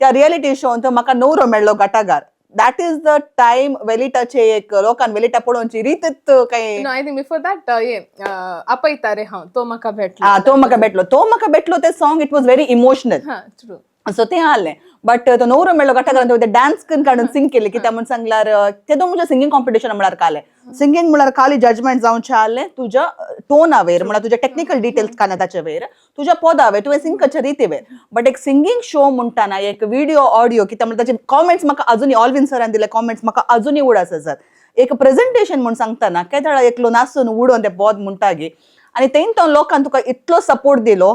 त्या रियालिटी शोंत म्हाका नवरो मेळ्ळो घाटागार. That is the time वेलिटाचे एक लोकान वेलिटा पळोवची रीतच काय. No, I think before that, ये आपयता रे हांव, तो म्हाका भेटलो. हा, तो म्हाका भेटलो, तो म्हाका भेटलो ते song, it was very emotional. हा, ट्रू. सो ते आहलें, बट तो नवरो मेळ्ळो घाटाघरान ते डान्स करून काडून सिंग केले. कित्याक म्हण सांगल्यार, ते दोन म्हणजे सिंगींग कॉम्पिटिशन म्हळ्यार कालें सिंगींग म्हळ्यार खाली जजमेंट जावचें आहलें तुज्या टोना वयर, म्हळ्यार तुज्या टेक्निकल डिटेल्स काना ताचे वयर, तुज्या पदा वयर, तुवें सिंग करच्या रिती वयर. बट एक सिंगींग शो म्हणटाना एक विडियो ऑडियो, कित्याक म्हळ्यार ताचे कॉमेंट्स म्हाका अजुनूय, ऑलविन सरान दिले कॉमेंट्स म्हाका अजुनूय उडास आसात. एक प्रेझेंटेशन म्हूण सांगतना केदळा एकलो नासून उडोवन ते पद म्हणटा गे, आनी तेंय तो लोकान तुका इतलो सपोर्ट दिलो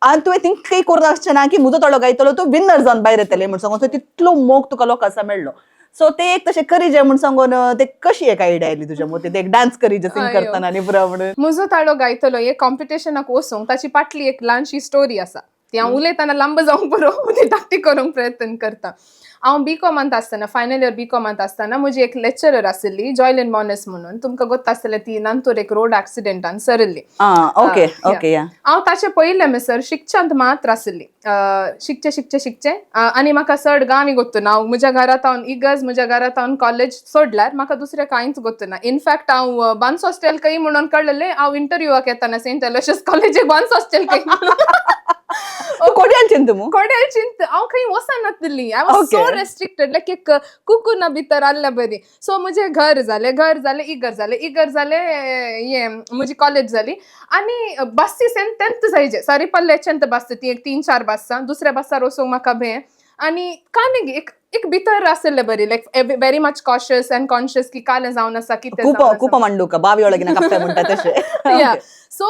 आनी तुवें थिंक करून आसचें ना की म्हजो थोडो गायतलो तो विनर जावन भायर येतले म्हूण सांगून. सो तितलो मोग तुका लोकांचा मेळ्ळो. सो ते एक तशें करीजे म्हूण सांगून, ते कशी एक आयडिया आयली तुज्या मतीं, ते एक डान्स करीजे सिंग आयो. करतना आनी पुरो म्हणून? मुजो ताळो गायतलो हे कॉम्पिटिशनाक वचूंक ताची पाटली एक ल्हानशी स्टोरी आसा. ती हांव उलयतना लांब जावंक पुरो, ती धाकटी करूंक प्रयत्न करता. हांव बी कॉमांत आसतना, फायनल इयर बी कॉमांत आसतना, म्हजी एक लेक्चरर आशिल्ली, जॉयलिन मॉनस म्हणून, तुमकां गोत्त आसतलें, ती नंतर एक रोड एक्सिडेंटान सरली. आं, ओके. ओके, या. हांव ताचे पयलें मिसर शिकच्यांत मात्र आशिल्ली. शिकचें शिकचें शिकचें, आनी म्हाका चड गांवी गोत्तू ना. हांव म्हज्या घरांत हांव इगर्ज, म्हज्या घरांत हांव कॉलेज सोडल्यार म्हाका दुसरें कांयच गोत्तू ना. इनफॅक्ट हांव बान्स हॉस्टेल खंय म्हणून कळ्ळें हांव इंटरव्यूवाक येताना सेंट एलोशियस कॉलेजीक, बान्स हॉस्टेल खंय म्हणून. कोड्यालचेन तुमू? कोड्याल चिंत हांव खंय वचनातली. I was so restricted, like एक कुकुना भितर आसल्या बरी. सो म्हजें घर जालें, घर जालें, इगर जालें, इगर जालें, हें म्हजी कॉलेज जाली आनी बसीस तेंत जायचे सारीपल्ल्याच्यान बस ती एक तीन चार बसां, दुसऱ्या बसार वचूंक म्हाका भें आनी कांय एक एक भितर आशिल्ले बरी, like very much cautious and conscious की कालें जावन आसा, कितें कूप जावन आसा. कूप मांडूका बावी ಒಳಗಿನ ಕಪ್ಪೆ म्हणटा तशें. या, सो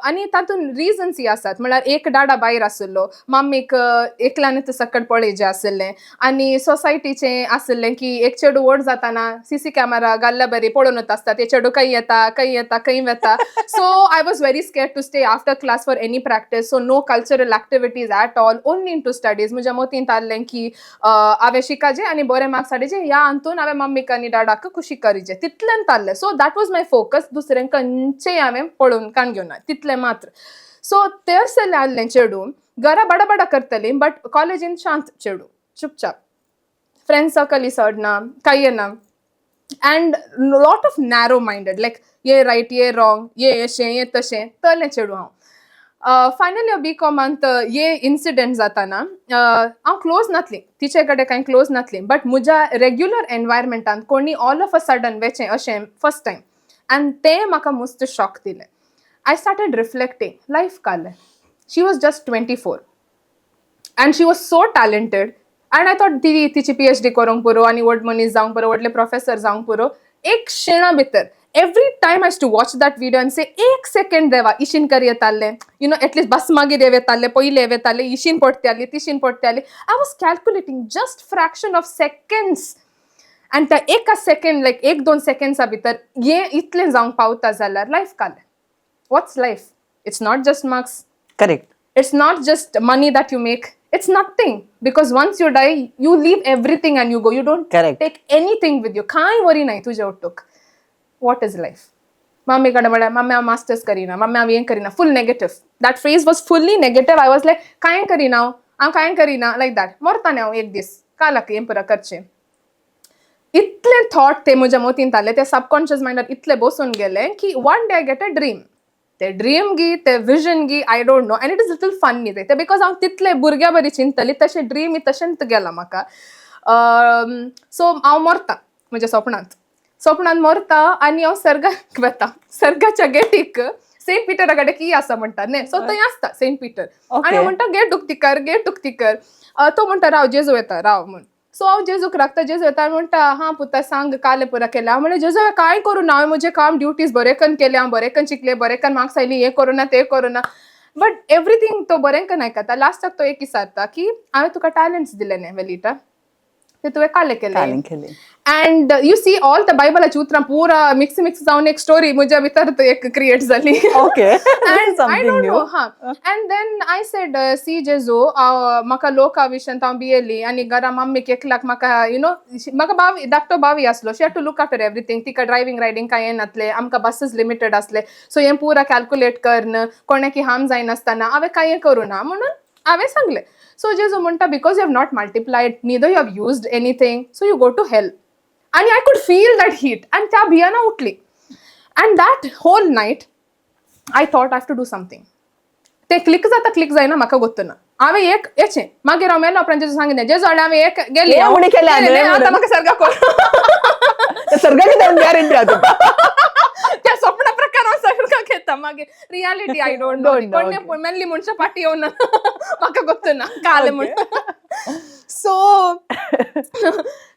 आनी तातूंत रिजन्स ही आसात, म्हळ्यार एक डाडा भायर आशिल्लो, मम्मीक एकल्यानूच सकट पळयचें आशिल्लें आनी सोसायटीचें आशिल्लें की एक चेडूं व्हड जाताना सीसी कॅमेरा घाल्ल्या बरी पळोवनूच आसता ते चेडूं खंय येता, खंय येता, खंय वता. So I was very scared to stay after class for any practice, so no cultural activities at all, only into studies. म्हज्या मतींत आहलें की हांवें शिकाचें आनी बरे मार्क्स हाडचे, ह्या हातून हांवें मम्मीक आनी डाडाक खुशी करीचे, तितल्यान ताल्लें. So that was my focus. दुसरें खंयचेय हांवें पळोवन काण घेवना, तितलें मात्र. सो ते आसलें आहलें चेडूं घरा बडाबडा करतलीं, बट कॉलेजीन शांत चेडूं, चुपचाप, फ्रेंड सर्कल चड ना, कांय ना, and lot of narrow minded, like ये रायट, ये रॉंग, ये अशें, ये तशें, तलें चेडूं हांव. फायनल इयर बी कॉमांत ये इन्सिडंट जाताना हांव क्लोज नातली तिचे कडेन, कांय क्लोज नातली, बट म्हज्या रेग्युलर एनवायरमेंटान कोणी ऑल ऑफ अ सडन वेचें अशें फर्स्ट टायम, आनी तें म्हाका मस्त शॉक दिलें. I started reflecting life काडलें. She was just 24 and she was so talented, and I thought ती तिची पीएचडी करूंक पुरो आनी व्हड मनीस जावंक पुरो, व्हडले प्रोफेसर जावंक पुरो. एक क्षणा भितर, every time I used to watch that video and say, एक सेकंड देवा इशीन कर येताले, एटलिस्ट बस मागीर येताले, पयले येताले, इशीन पडटाली, तिशीन पडटाली. I was calculating just fraction of seconds, आनी त्या एका सेकंड, लायक एक दोन सेकंड्सा भितर हें इतलें जावंक पावता जाल्यार life कालें. What's life? It's not just marks. Correct. It's not just money that you make. It's nothing, because once you die, you leave everything and you go. You don't Correct. Take anything with you. कांय वरी नाही तुजे ಒಟ್ಟುಕ್. What is life? Mummy कडेन म्हळ्यार, mummy हांव masters करिना, mummy हांव हें करिना. Full negative. That phase was fully negative. I was like, कांय करिना हांव, हांव कांय करिना, लायक that. मरता हांव एक दीस, कालाक हें पुरा करचें. इतले थॉट ते म्हज्या मतींत आले, ते सबकॉन्शियस मायंडार इतले बसून गेले की one day I get a dream. ते ड्रीम गी, ते vision गी, I don't know, and it is little funny ते because हांव तितले भुरग्या बरी चिंतली, तशें ड्रीम तशेंच गेलां म्हाका. सो हांव मरता म्हज्या सपनांत, सपनांत मरता आनी हांव सर्गाक वता. सर्गाच्या गेटीक सेंट पिटरा कडेन की आसा म्हणटा न्ही, सो थंय आसता सेंट पिटर. आनी हांव म्हणटा, गेट उक्ती कर, गेट उक्ती कर. तो म्हणटा, राव, जेजू येता, राव म्हूण. सो हांव जेजूक राखता. जेजू येता आनी म्हणटा, हां पुता, सांग, काले पुरा केलें. हांव म्हणलें, जेजू, हांवें कांय करूं ना, हांवें म्हजें काम ड्युटीज बरें केलें, हांव बरें शिकलें, बरें मार्क्स आयली, हें करूं ना, तें करूं ना. बट एवरीथींग तो बरें आयकता. लास्टाक तो एक विचारता की हांवें तुका टॅलंट्स दिले न्ही वेलिटा. ते तुवें काले केले. कालें केलें. And you see all the बायबलाची उतरां पुरा मिक्स मिक्स जावन एक स्टोरी म्हज्या भितर एक क्रिएट जाली. Okay. And I something don't new. No, हा, and then I said, "See जेजू, म्हाका लोका विशन हांव भियेली आनी घरा मम्मीक एकल्याक म्हाका you know म्हाका भावी, धाकटो भावी आसलो. She had to look after everything. तिका ड्रायव्हिंग रायडींग कांय येनातलें. आमकां बसीस लिमिटेड आसले. सो हें पुरा कॅल्क्युलेट करन कोणाकी हार्म जायनासतना हांवें कांय करूं ना म्हणून हांवें सांगलें. सो जेजू म्हणटा, "Because you have not multiplied, neither you have used anything, so you go to hell." आनी I could feel that heat आनी त्या भियाना उठली. And that whole night I thought I have to do something. ते click जाता, click जायना, म्हाका गोत्तना. हांवें एक हेचें मागीर हांव मेलो उपरांत जेजू सांगिल्लें, जेजू हाडलें, हांवें एक गेली. हे उणी केल्या गेली, न्हय आतां म्हणून. म्हाका सारको कर. सर्गाची गॅरंटी आता. त्या स्वप्न प्रकार हांव सगळं घेता. मागीर reality I don't know. Don't know, कोण okay. मेल्ली मनशां फाटी येवन म्हाका गोत्तना काले म्हण. सो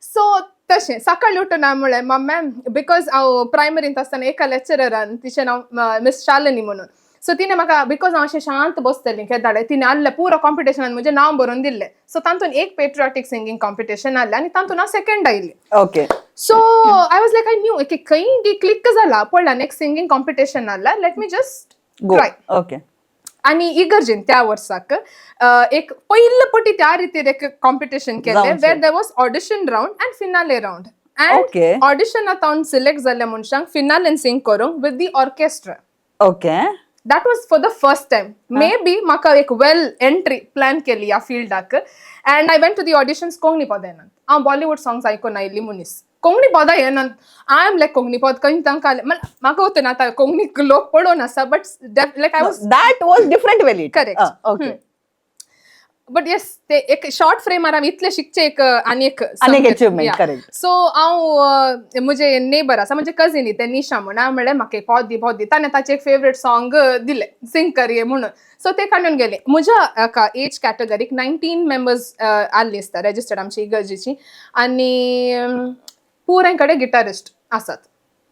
सो तशें सकाळी उठून हांवें म्हणलें, मॅम, because हांव प्रायमरींत आसतना एका लेक्चररान, तिचें नांव मिस शालिनी म्हणून, सो तिणें म्हाका, because हांव अशें शांत बसतलें केदाळे, तिणें आहलें पुरो कॉम्पिटिशनान म्हजें नांव बरोवन दिल्लें. सो तातूंत एक पेट्रिऑटीक सिंगींग कॉम्पिटिशन आहलें आनी तातूंत हांव सेकंड आयलें. So I was like, I knew की खंय क्लिक जाला पडला. नेक्स्ट सिंगींग कॉम्पिटिशन आहला, let me just go. Try. आनी इगर्जेन त्या वर्साक एक पयले पटी त्या रितीर एक कॉम्पिटिशन केलें, जावचें. Where there was audition round and finale round and ऑडिशनात हांव सिलेक्ट जाल्ल्या मनशांक फिनालेन सिंग करूंक with the orchestra. That was for the first time maybe म्हाका एक वेल एंट्री प्लॅन केली ह्या फिल्डाक. And I went to the auditions. Konkani पदां येनात. हांव बॉलिवूड सॉंग्स आयकून आयिल्ली मनीस. कोंकणी पदां येनात. I am लायक, कोंकणी पद खंय तांकां म्हाका वता ना. आतां कोंकणी लोक पळोवन आसा, but like I was That was different valid. Correct. But yes, ते एक शॉर्ट फ्रेमार हांवें इतले शिकचे एक आनी एक आनी एक achievement, correct. सो हांव म्हजे नेबर आसा, म्हजे कजीन ते निशा म्हण. हांवें म्हणलें, म्हाका एक पद दी, पद दी. ताणें ताचें एक फेवरेट सॉंग दिलें, सिंग करये म्हणून. सो ते काडून गेले. म्हज्या एका एज कॅटेगरीक 19 मेंबर्स आसली आसता रजिस्टर्ड आमची इगर्जेची आनी पुराय कडेन गिटारिस्ट आसात.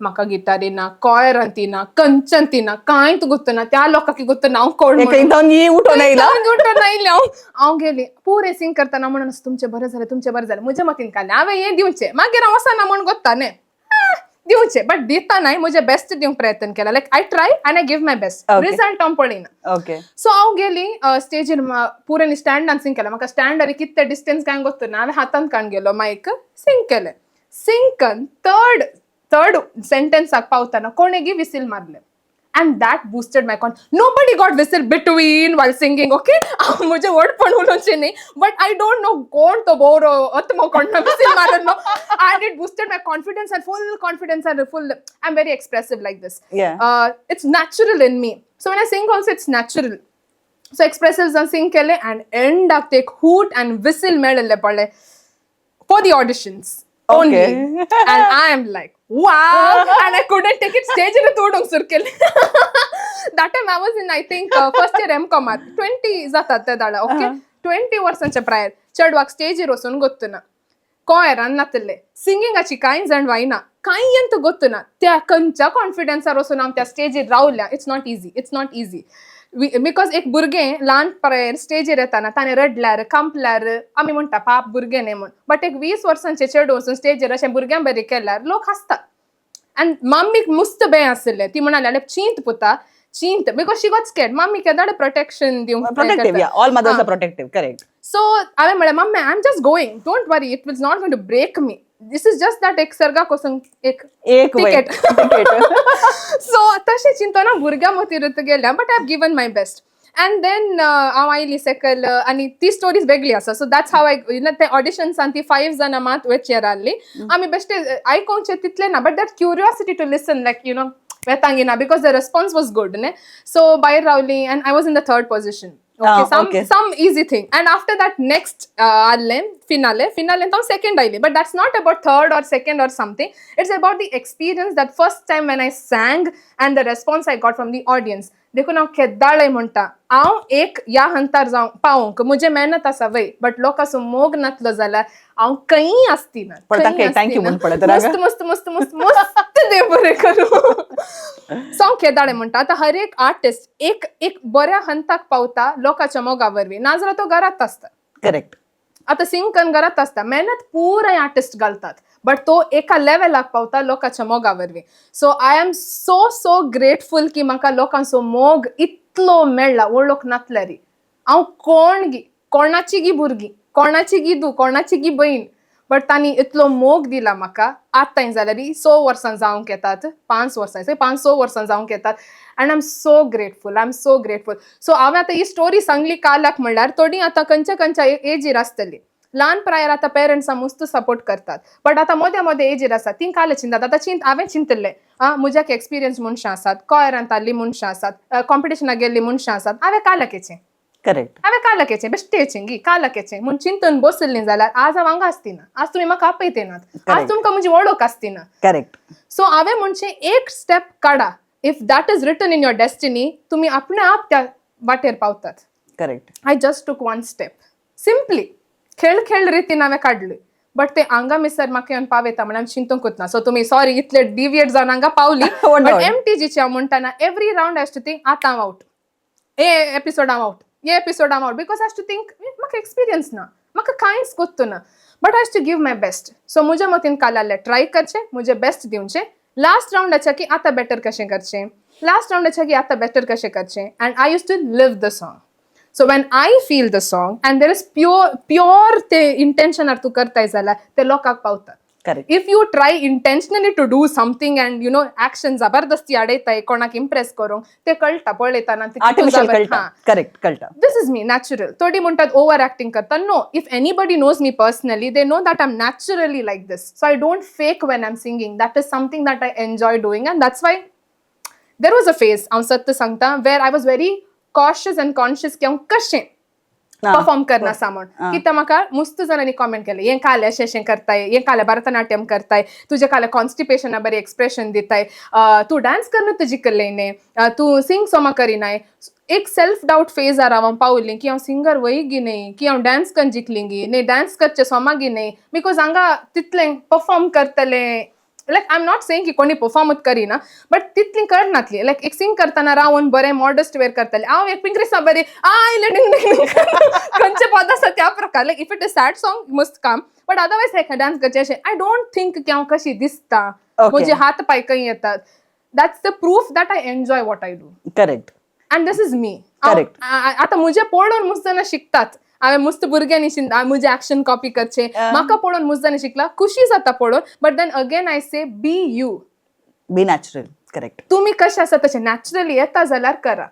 म्हाका गिटारी ना, कॉयरांती ना, कंचंती ना, कांयच गुत्तना. त्या लोकांक गुत्तना हांव कोण म्हणून. जावन उठोन येयला. उठून आयलें हांव. हांव गेली पुरे सिंग करतना म्हणून, तुमचें बरें जालें, तुमचें बरें जालें. म्हज्या मतीन काडलें हांवें हें दिवचें, मागीर हांव वचना म्हूण गोत्ता न्ही दिवचें, बट दिता न्हय, म्हजें बेस्ट दिवंक प्रयत्न केला. Like, I try and I give my best. Result हांव पळयना. सो हांव गेली स्टेजीर, पुराय स्टँडान सिंग केलें. म्हाका स्टँडार कितले डिस्टन्स काय गोत्तना. हांवें हातांत काडून गेलो मायक, सिंग केलें. सिंग कन थर्ड थर्ड सेंटेन्साक पावतना कोणेगी विसील मारलें and that boosted my nobody got whistle between while singing, okay? म्हजें व्हडपण उलोवचें न्ही, बट I don't know कोण तो बोरो अत्मो कोण विसील मारलो and it boosted my confidence and full confidence and full, I am very expressive like this. It's natural in me. So when I sing also, it's natural. So expressive जावन सिंग केलें and एंडाक ते एक hoot and विसील मेळिल्लें पळय for the auditions only. And I am like, wow! And I couldn't take it. Stage in तोडूंक सुरू केलें. That time I was in, I think, first year M.Com. 20 जातात ते दाडा, ओके? 20 वर्सांच्या प्रायर चेडवाक स्टेजीर वचून गोत्तना, कॉयरान नातले, सिंगिंगाची कांय जाण वायना, कांय यंत गोत्तना, त्या खंयच्या कॉन्फिडन्सार वचून हांव त्या स्टेजीर रावल्या. It's not easy, it's not easy, because एक भुरगें ल्हान प्रायेर स्टेजीर येताना ताणें रडल्यार, कांपल्यार आमी म्हणटा पाप भुरगें न्ही म्हूण. बट एक 20 वर्सांचे चेडूं वचून स्टेजीर अशें भुरग्यां बरी केल्यार लोक हांसतात. आनी मम्मीक मस्त बें आशिल्लें. ती म्हणाली, "आले चिंत पुता, चिंत," because she got scared. Mummy केदाडे protection दिवंक. Protective, yeah, all mothers are protective, correct. So हांवें म्हणलें, "mummy, I am just going, don't worry, it was not going to break me. This is just that एक सर्गाक वचूंक एक एक ticket." Ticket. So तशें चिंतना भुरग्यां मतीर गेल्या, but I have given my best. And then हांव आयली सेकल आनी ती स्टोरीज वेगळी आसा. सो that's हाव I ते ऑडिशन्सान ती फायव जाणां मात वेचेर आहली. आमी बेश्टे आयकोवचे तितले ना, but that curiosity to listen, like वेतांगिना, because the response was good न्ही. सो भायर रावली and I was in the third position. Okay, some some easy thing. And after that next आहलें फिनाले. फिनाले हांव सेकंड आयली, but that's not about third or second or something. It's about the experience, that first time when I sang and the response I got from the audience. देखून हांव केद्दाळय म्हणटा, हांव एक ह्या हंतार जावं पावोंक म्हजें मेहनत आसा वय, बट लोकांचो मोग नातलो जाल्यार हांव खंयी आसती ना. पळता खंयी काय, thank you आसती ना. म्हूण पळयता रागा. मस्त मस्त मस्त मस्त मस्त, देव बरें करूं. सो हांव केदाळे म्हणटा, आतां हर एक आर्टिस्ट एक एक बऱ्या हंताक पावता लोकांच्या मोगा वरवीं, नाजाल्यार तो घरात आसता. करेक्ट. आतां सिंग कन्न घरात आसता, मेहनत पुराय आर्टिस्ट घालतात, बट तो एका लेवलाक पावता लोकांच्या मोगा वरवीं. So I am so so grateful की म्हाका लोकांचो मोग इतलो मेळ्ळा. वळख नातल्यारी, हांव कोण गी, कोणाची गी भुरगीं, कोणाची गी धूव, कोणाची गी बहीण, बट तांणी इतलो मोग दिला म्हाका. आतां जाल्यार 6 वर्सां जावंक येतात, 5 वर्सां, 5-6 वर्सां जावंक येतात, and I am so grateful, I am so grateful. So हांवें आतां ही स्टोरी सांगली कालाक म्हणल्यार थोडीं आतां खंयच्या खंयच्या एजीर आसतली. ल्हान प्रायर आतां पेरंट्सां मस्त सपोर्ट करतात, बट आतां मोद्या मोद्या एजीर आसा तीं काल चिंतात. आतां चिंत हांवें चिंतिल्लें, आं, म्हज्याक एक्सपिरियन्स मनशां आसात, कॉयरांत आसलीं मनशां आसात, कॉम्पिटिशनाक गेल्लीं मनशां आसात, हांवें कालक येचें. हांवें कालक येचें, बेश्टें येचें गी, कालक येचें म्हूण चिंतून बशिल्लीं जाल्यार आज हांव हांगा आसतिना, आज तुमी म्हाका आपयतेनात, आज तुमकां म्हजी वळख आसतिना. सो हांवें म्हणचें, एक स्टेप काडा. If that is written in your destiny, तुमी आपणे आप त्या वाटेर पावतात. I just took one step simply. खेळ खेळ रितीन हांवें काडली, बट ते हांगा मिसर म्हाका येवन पावयता म्हण हांवें चिंतूंकूच ना. सो तुमी सॉरी, इतले डिविएट जावन हांगा पावली. व्हडलो. बट एमटीजीचे हांव म्हणटाना, every round has to think, आतां हांव आवट, हे एपिसोड हांव आवट, हे एपिसोड हांव out, because has to think म्हाका एक्सपिरियन्स ना, म्हाका कांयच गोत्तू ना, but has to give my best. So म्हज्या मतीन काल आहलें, ट्राय करचें, म्हजें बेस्ट दिवचें. लास्ट रावंडाच्या की आतां बेटर कशें करचें, लास्ट रावंडाच्या की आतां बेटर कशें करचें, and I used to live the song. So when I feel the song and there is pure pure ते इंटेन्शनार तूं करताय जाल्यार ते लोकांक पावतात. If you try intentionally to do something and action जबरदस्ती हाडयताय कोणाक इम्प्रेस करूंक, ते कळटा पळयतना ते कितू आर्टिफिशियल कळटा. करेक्ट, कळटा. This is me, natural. थोडी म्हणटात ओवर एक्टिंग करता. No, if anybody knows me personally, they know that I'm naturally like this. So I don't fake when I'm singing. That is something that I enjoy doing, and that's why there was a phase, हांव सत्य सांगता, where I was very cautious and conscious की हांव कशें perform करना म्हण. कित्याक म्हाका मस्त जाणांनी कॉमेंट केले, हें काले अशें अशें करताय, हें काले भरतनाट्यम करताय, तुजें काले कॉन्स्टिपेशना बरें एक्सप्रेशन दिताय, तूं डान्स करून तुजी जिखलें न्ही, तूं सिंग सोमा करिनाय. एक सेल्फ डावट फेजार हांव पावली की हांव सिंगर वय गी न्ही, की हांव डान्स करून जिखली गी न्ही, डान्स करचें सोमा गी न्ही, because हांगा तितलें परफॉर्म करतलें, like I am not saying की कोणी परफॉर्मूच करिना, बट तितली करनातली. लायक एक सिंग करतना रावन बरें मॉडस्ट वेर करतले. हांव एक पिंकरिसा बरें आयले डिंग डिंग खंयचे पद आसा त्या प्रकार, like if it is sad song मस्त काम, बट अदरवायज लायक डान्स करचें अशें I don't think की हांव कशी दिसता, म्हजे हात पांय खंय येतात. That's the proof that I enjoy what I do. And this is me. आतां म्हजें पळोवन मस्त जाणां शिकतात. हांवें मस्त भुरग्यांनी म्हजें एक्शन कॉपी करचें. म्हाका पळोवन मस्त जाणां शिकला, खुशी जाता पळोवन, but then again I say, be you. Be natural, correct. तुमी कशें आसा तशें नॅचरली येता जाल्यार करा,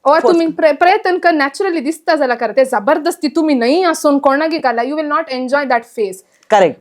ऑर तुमी प्रयत्न कर, नॅचरली दिसता जाल्यार करा. ते जबरदस्ती तुमी न्हय आसून कोणाकी घाला, you will not enjoy that phase.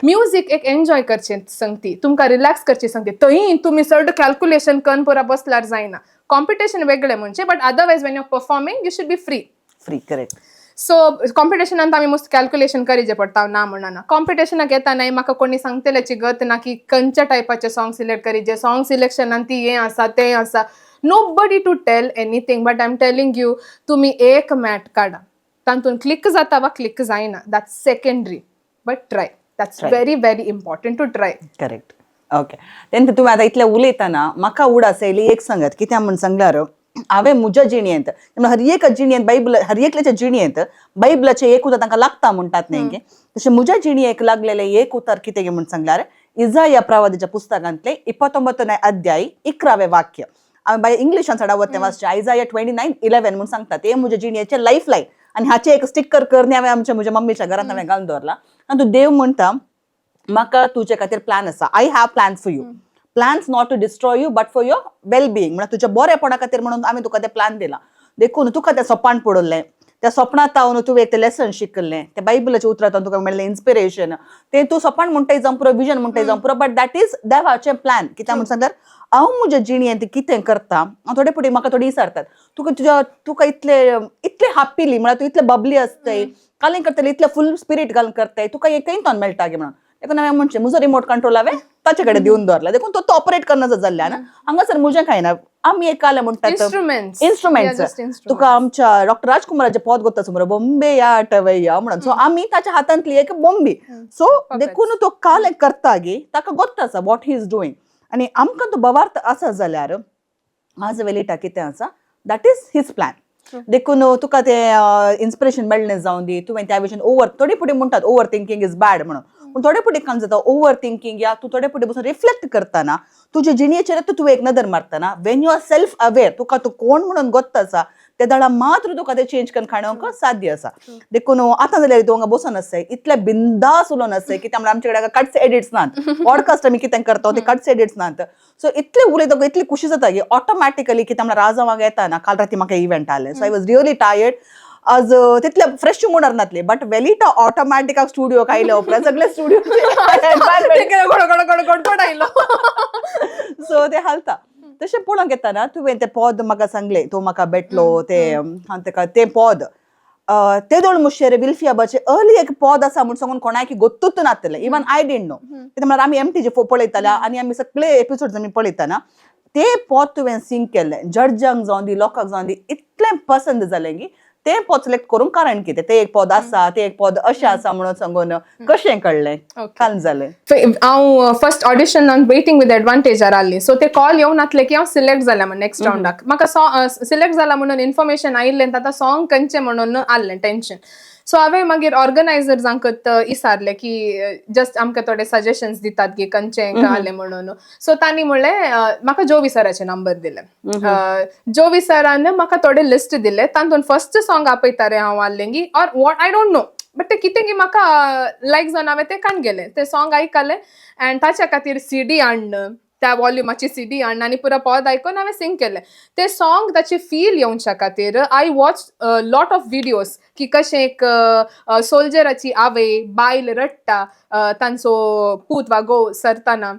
Music एक एन्जॉय करचें संगती, तुमकां रिलॅक्स करची संगती. थंय तुमी चड कॅल्क्युलेशन करून पुरा बसल्यार जायना. कॉम्पिटिशन वेगळें म्हणजे, but otherwise when you performing, you should be free. Free, correct. So कॉम्पिटिशनान आमी मस्त कॅल्क्युलेशन करीचे पडटा, ना म्हणना. कॉम्पिटिशनाक येता नाही म्हाका कोणी सांगतल्याची गत ना की खंयच्या टायपाचे सॉंग सिलेक्ट करीचे. सॉंग सिलेक्शनान ती हें आसा, तें आसा, nobody to tell anything, but I am telling you, तुमी एक मॅट काडा, तातूंत क्लिक जाता वा क्लिक जायना, that's secondary, but try. That's Try. Very very important to try. Correct, okay. तेन्ना तुमी आतां इतलें उलयतना म्हाका उडास येयली एक सांगात, कित्याक म्हूण सांगल्यार हांवें म्हज्या जिणेंत, हर एक जिणेंत बायबल, हर एकल्याच्या जिणेंत बायबलाचें एक उतर तांकां लागता म्हणटात न्ही गे, तशें म्हज्या जिणेक लागलेलें एक उतर कितें गे म्हूण सांगल्यार इजाया प्रवादाच्या पुस्तकांतलें 29 अध्याय 11वें वाक्य. हांवें बाय इंग्लिशान चडावत तें वाचचें, आयजाया 29:11 म्हूण सांगता. तें म्हज्या जिणेचें लायफ लायन आनी हाचें एक स्टिकर करून हांवें आमच्या म्हज्या मम्मीच्या घरांत हांवें घालून दवरला. आनी तूं देव म्हणटा, म्हाका तुजे खातीर प्लॅन आसा, I have plan for you, plans not to destroy you but for your well being. म्हणल्यार तुज्या बरेपणा खातीर म्हणून आमी तुका ते प्लॅन दिला. देखून तुका तें सोपान पडलें, त्या स्वप्नात तावन तुवें एक तें लेसन शिकलें, त्या बायबलाच्या उतरांत तुका मेळ्ळें इन्स्पिरेशन, तें तूं सोपान म्हणटाय जावं पुरो, विजन म्हणटाय जावं पुरो, बट that is देवाचें प्लॅन. कित्याक म्हूण सांगल्यार हांव म्हज्या जिणेंत कितें करता, हांव थोडे फावटी म्हाका थोडी विचारतात, तुका तुज्या तुका इतले इतले हॅप्पीली, म्हळ्यार तूं इतलें बबली आसताय, कालें करतलें, इतलें फूल स्पिरीट घालून करताय, तुका हें खंय तोन मेळटा गे म्हणून. देखून हांवें म्हणचें, म्हजो रिमोट कंट्रोल हांवें ताचे कडेन दिवन दवरला, देखून तो ऑपरेट करना जाल्ल्यान हांगासर म्हजें कांय ना. आमी एक कालें म्हणटात इन्स्ट्रुमेंट्स. इन्स्ट्रुमेंट्स. तुका आमच्या डॉक्टर राजकुमाराचे पद गोत्ता समोर, बॉम्बे या आटवया म्हणून. सो आमी ताच्या हातांतली एक बॉम्बे. सो देखून तो काल करता गे, ताका गोत्ता आसा what he is doing. आनी आमकां तो बवार्थ आसा जाल्यार आज वेलिटा कितें आसा, that is his plan. देखून तुका ते इन्स्पिरेशन मेळ्ळें जावन दी. तुवें त्या विशयन ओवर थोडे फुडें म्हणटात ओवर थिंकींग is bad म्हणून, पूण थोडे फुडें काम जाता ओवर थिंकींग या तूं थोडे फुडें बसून रिफ्लेक्ट करतना तुजे जिणेचेर तूं एक नदर मारतना, when you are self aware, तुका तूं कोण म्हणून गोत्त आसा, ते दळा मात्र तुका ते चेंज करून खाणोवंक साध्य आसा. देखून आतां जाल्यार तूं हांगा बसून आसताय, इतले बिंदास उलोवन आसताय की त्यामुळे आमचे कडेन कट्स एडिट्स नात. पॉडकास्ट आमी कितें करता ते कट्स एडिट्स नात. सो इतले उलयता, इतली खुशी जाता की ऑटोमॅटिकली की त्यामुळे राजा हांगा येता ना. काल राती म्हाका इव्हेंट आले, so I was really tired आज, तितले फ्रेश मुडार नातले, बट वेलिटा ऑटोमॅटिक स्टुडिओ आयले उपरांत सगळे स्टुडिओ गोड गोड गोड गोड गोड आयलो. सो ते हालता. तशें पळोवंक येता तुवें तें पद म्हाका सांगलें, तूं म्हाका भेटलो ते हांव तेका तें पद ते दोळ मुशेर विल्फियाबाचे अर्ली एक पद आसा म्हूण सांगून कोणाक गोत्तूच नातलें. Even I didn't no. कित्याक म्हळ्यार आमी एमटीजे पळयताले आनी आमी सगळे एपिसोड आमी पळयतना ते पद तुवें सिंग केल्लें, जड्जांक जावन दी, लोकांक जावन दी, इतलें पसंद जालें की तें पद सिलेक्ट करूंक कारण कितें? तें एक पद आसा, तें एक पद अशें आसा म्हणून सांगून कशें कळ्ळें? काल जालें. हांव फर्स्ट ऑडिशन वेटिंग विथ एडवांटेजार आसली. सो ते कॉल येवन नातले की हांव सिलेक्ट जालें म्हण. नेक्स्ट रावंडाक म्हाका सिलेक्ट जाला म्हणून इन्फॉर्मेशन आयिल्लें, आतां सॉंग खंयचें म्हणून आसलें टेन्शन. सो हांवें मागीर ऑर्गनायझर्सांकच विचारलें की जस्ट आमकां थोडे सजेशन्स दितात की खंयचें आलें म्हणून. सो तांणी म्हणलें, म्हाका जोवी सराचे नंबर दिले. जोवी सरान म्हाका थोडे लिस्ट दिले. तातूंत फर्स्ट सॉंग आपयता रे हांव आसलें की or what, I don't know, but ते कितें की म्हाका लायक जावन हांवें तें काण गेलें, ते सॉंग आयकलें अँड ताच्या खातीर सीडी हाडन, त्या वॉल्युमाची सीडी हाडन आनी पुरो पद आयकून हांवें सिंग केलें ते सॉंग. ताची फील येवच्या खातीर I watch lot of videos की कशें एक सोल्जराची आवय बायल रडटा तांचो पूत वा घोव सरतना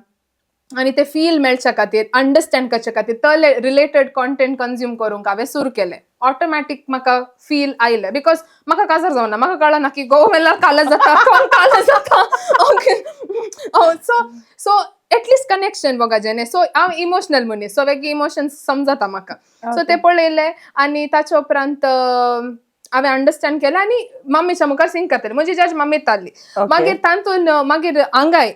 आनी ते फील मेळच्या खातीर, अंडरस्टँड करच्या खातीर तले रिलेटेड कॉन्टेंट कंज्यूम करूंक हांवें सुरू केलें. ऑटोमॅटीक म्हाका फील आयलें, because म्हाका काजार जावना, म्हाका कळना की घोव मेल्यार काल जाता, कोण काल जाता. Okay, so at least connection बघा. सो हांव इमोशनल मनीस, सो वेगळे इमोशन्स समजता म्हाका. सो ते पळयले आनी ताच्या उपरांत हांवें अंडरस्टँड केलें आनी मम्मीच्या मुखार सिंग करतलें. म्हजी जज मम्मीत आसली. मागीर तातून मागीर हांगाय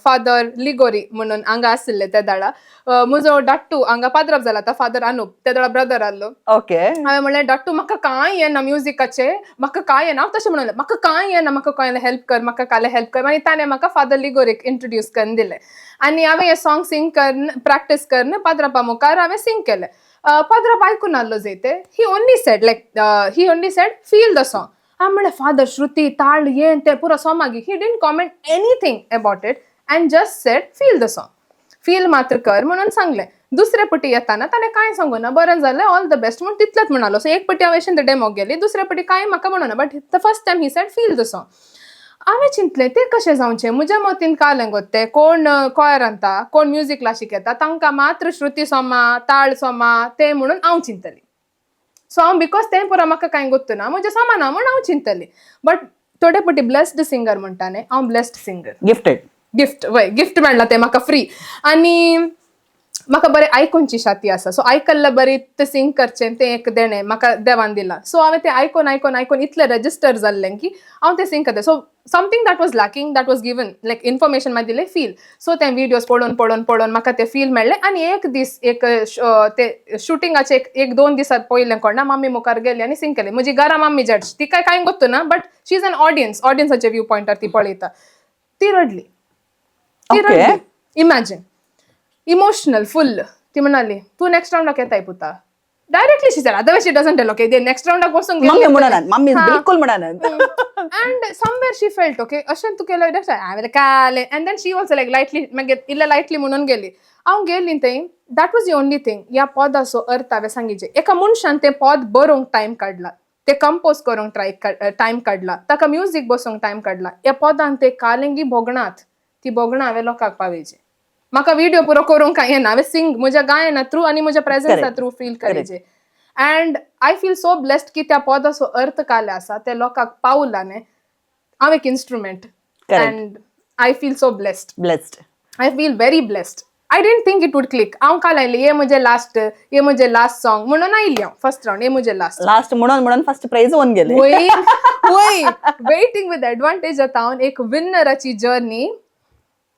फादर लिगोरी म्हणून हांगा आशिल्ले ते दाडा. म्हजो डाट्टू हांगा पाद्राप जाला आतां, फादर अनुप, ते दाडा ब्रदर आहलो. हांवें म्हणलें, डाट्टू, म्हाका कांय येना म्युजिकाचें, म्हाका कांय येना. हांव तशें म्हणलें, म्हाका कांय येना, म्हाका कांय हेल्प कर, म्हाका काले हेल्प कर. मागीर ताणें म्हाका फादर लिगोरीक इंट्रोड्यूस करून दिलें आनी हांवें हें सॉंग सिंग करून, प्रॅक्टीस करून पाद्रापा मुखार हांवें सिंग केलें. पाद्राप आयकून आहलो जंय, he only said, "Feel the song." हांवें म्हणलें, फादर, श्रुती, ताळ हें तें पुरो सॉंग. मागीर he didn't comment anything about it and just said, "Feel the song, feel मात्र कर" म्हणून सांगलें. दुसरे पटी येताना ताणें कांय सांगू ना, बरें जालें, ऑल the best म्हूण तितलेंच म्हणालो. सो एक पटी हांव अशें डेमोक गेली, दुसरे पटी कांय म्हाका म्हणना, but the first time he said, "Feel the song." हांवें चिंतलें, तें कशें जावचें? म्हज्या मतीन कालें गो, तें कोण कॉयर आणता, कोण म्युजीक क्लासीक येता, तांकां मात्र श्रुती सोमा, ताळ सोमा तें म्हणून हांव चिंतली. सो हांव because तें पुरो म्हाका कांय गोत्तू ना, म्हजें समा ना म्हूण हांव चिंतली. बट थोडे पटी ब्लेस्ड सिंगर म्हणटा न्ही, हांव ब्लेस्ड सिंगर. गिफ्टेड. गिफ्ट, वय, गिफ्ट मेळ्ळा तें म्हाका फ्री. आनी म्हाका बरें आयकुची शाती आसा. सो आयकल्लें बरें तें सिंग करचें, तें एक देणें म्हाका देवान दिलां. सो हांवें तें आयकून आयकून आयकून इतलें रजिस्टर जाल्लें की हांव तें सिंग करता. So something that was lacking, that was given, like information मागीर दिलें, फील. सो तें विडियोज पळोवन पळोवन पळोवन म्हाका तें फील मेळ्ळें. आनी एक दीस एक ते शुटिंगाचे एक एक दोन दिसां पयलें कोणा मम्मी मुखार गेली आनी सिंग केलें. म्हजी घरा मम्मी जज, तिका कांय गोत्तू ना, but she is an audience. ऑडियन्साच्या व्यू पॉयंटार ती पळयता. ती रडली, ती रडली. Imagine, emotional full. ती म्हणाली, तूं नेक्स्ट रावंडाक येताय पुता. Directly she said, otherwise she doesn't tell. Okay, they next रावंडाक वचूंक. मम्मी म्हणनात, मम्मी बिलकुल म्हणनात. And somewhere she felt, okay, अशें तूं केलं, हांवें कालें. And then she also like lightly, मागीर इल्लें लायटली म्हणून गेली. हांव गेली थंय, that was the only thing. ह्या पदाचो अर्थ हांवें सांगिचें. एका मनशान तें पद बरोवंक टायम काडला, ते कंपोज करूंक ट्राय टायम काडला, ताका म्युजीक बसोवंक टायम काडला. ह्या पदान ते कालेंगी भोगणात, ती भोगणां हांवें लोकांक पावयची. म्हाका व्हिडिओ पुरो करूंक कांय येना. हांवें सिंग म्हज्या गायना थ्रू आनी म्हज्या प्रेझन्सा थ्रू फील करीचे. And I feel so blessed की त्या पदाचो अर्थ काले आसा ते लोकांक पावला न्ही. हांव एक instrument. And I feel so blessed. Blessed. I feel very blessed. I didn't think it would click. हांव काल आयलें, ये म्हजें लास्ट, ये म्हजें लास्ट सॉंग म्हणून आयली हांव. फर्स्ट रावंड, ये म्हजें लास्ट. लास्ट म्हणून म्हणून फर्स्ट प्राइज होऊन गेले. वय वय, वेटिंग विथ एडवांटेज जावन एक विनराची जर्नी.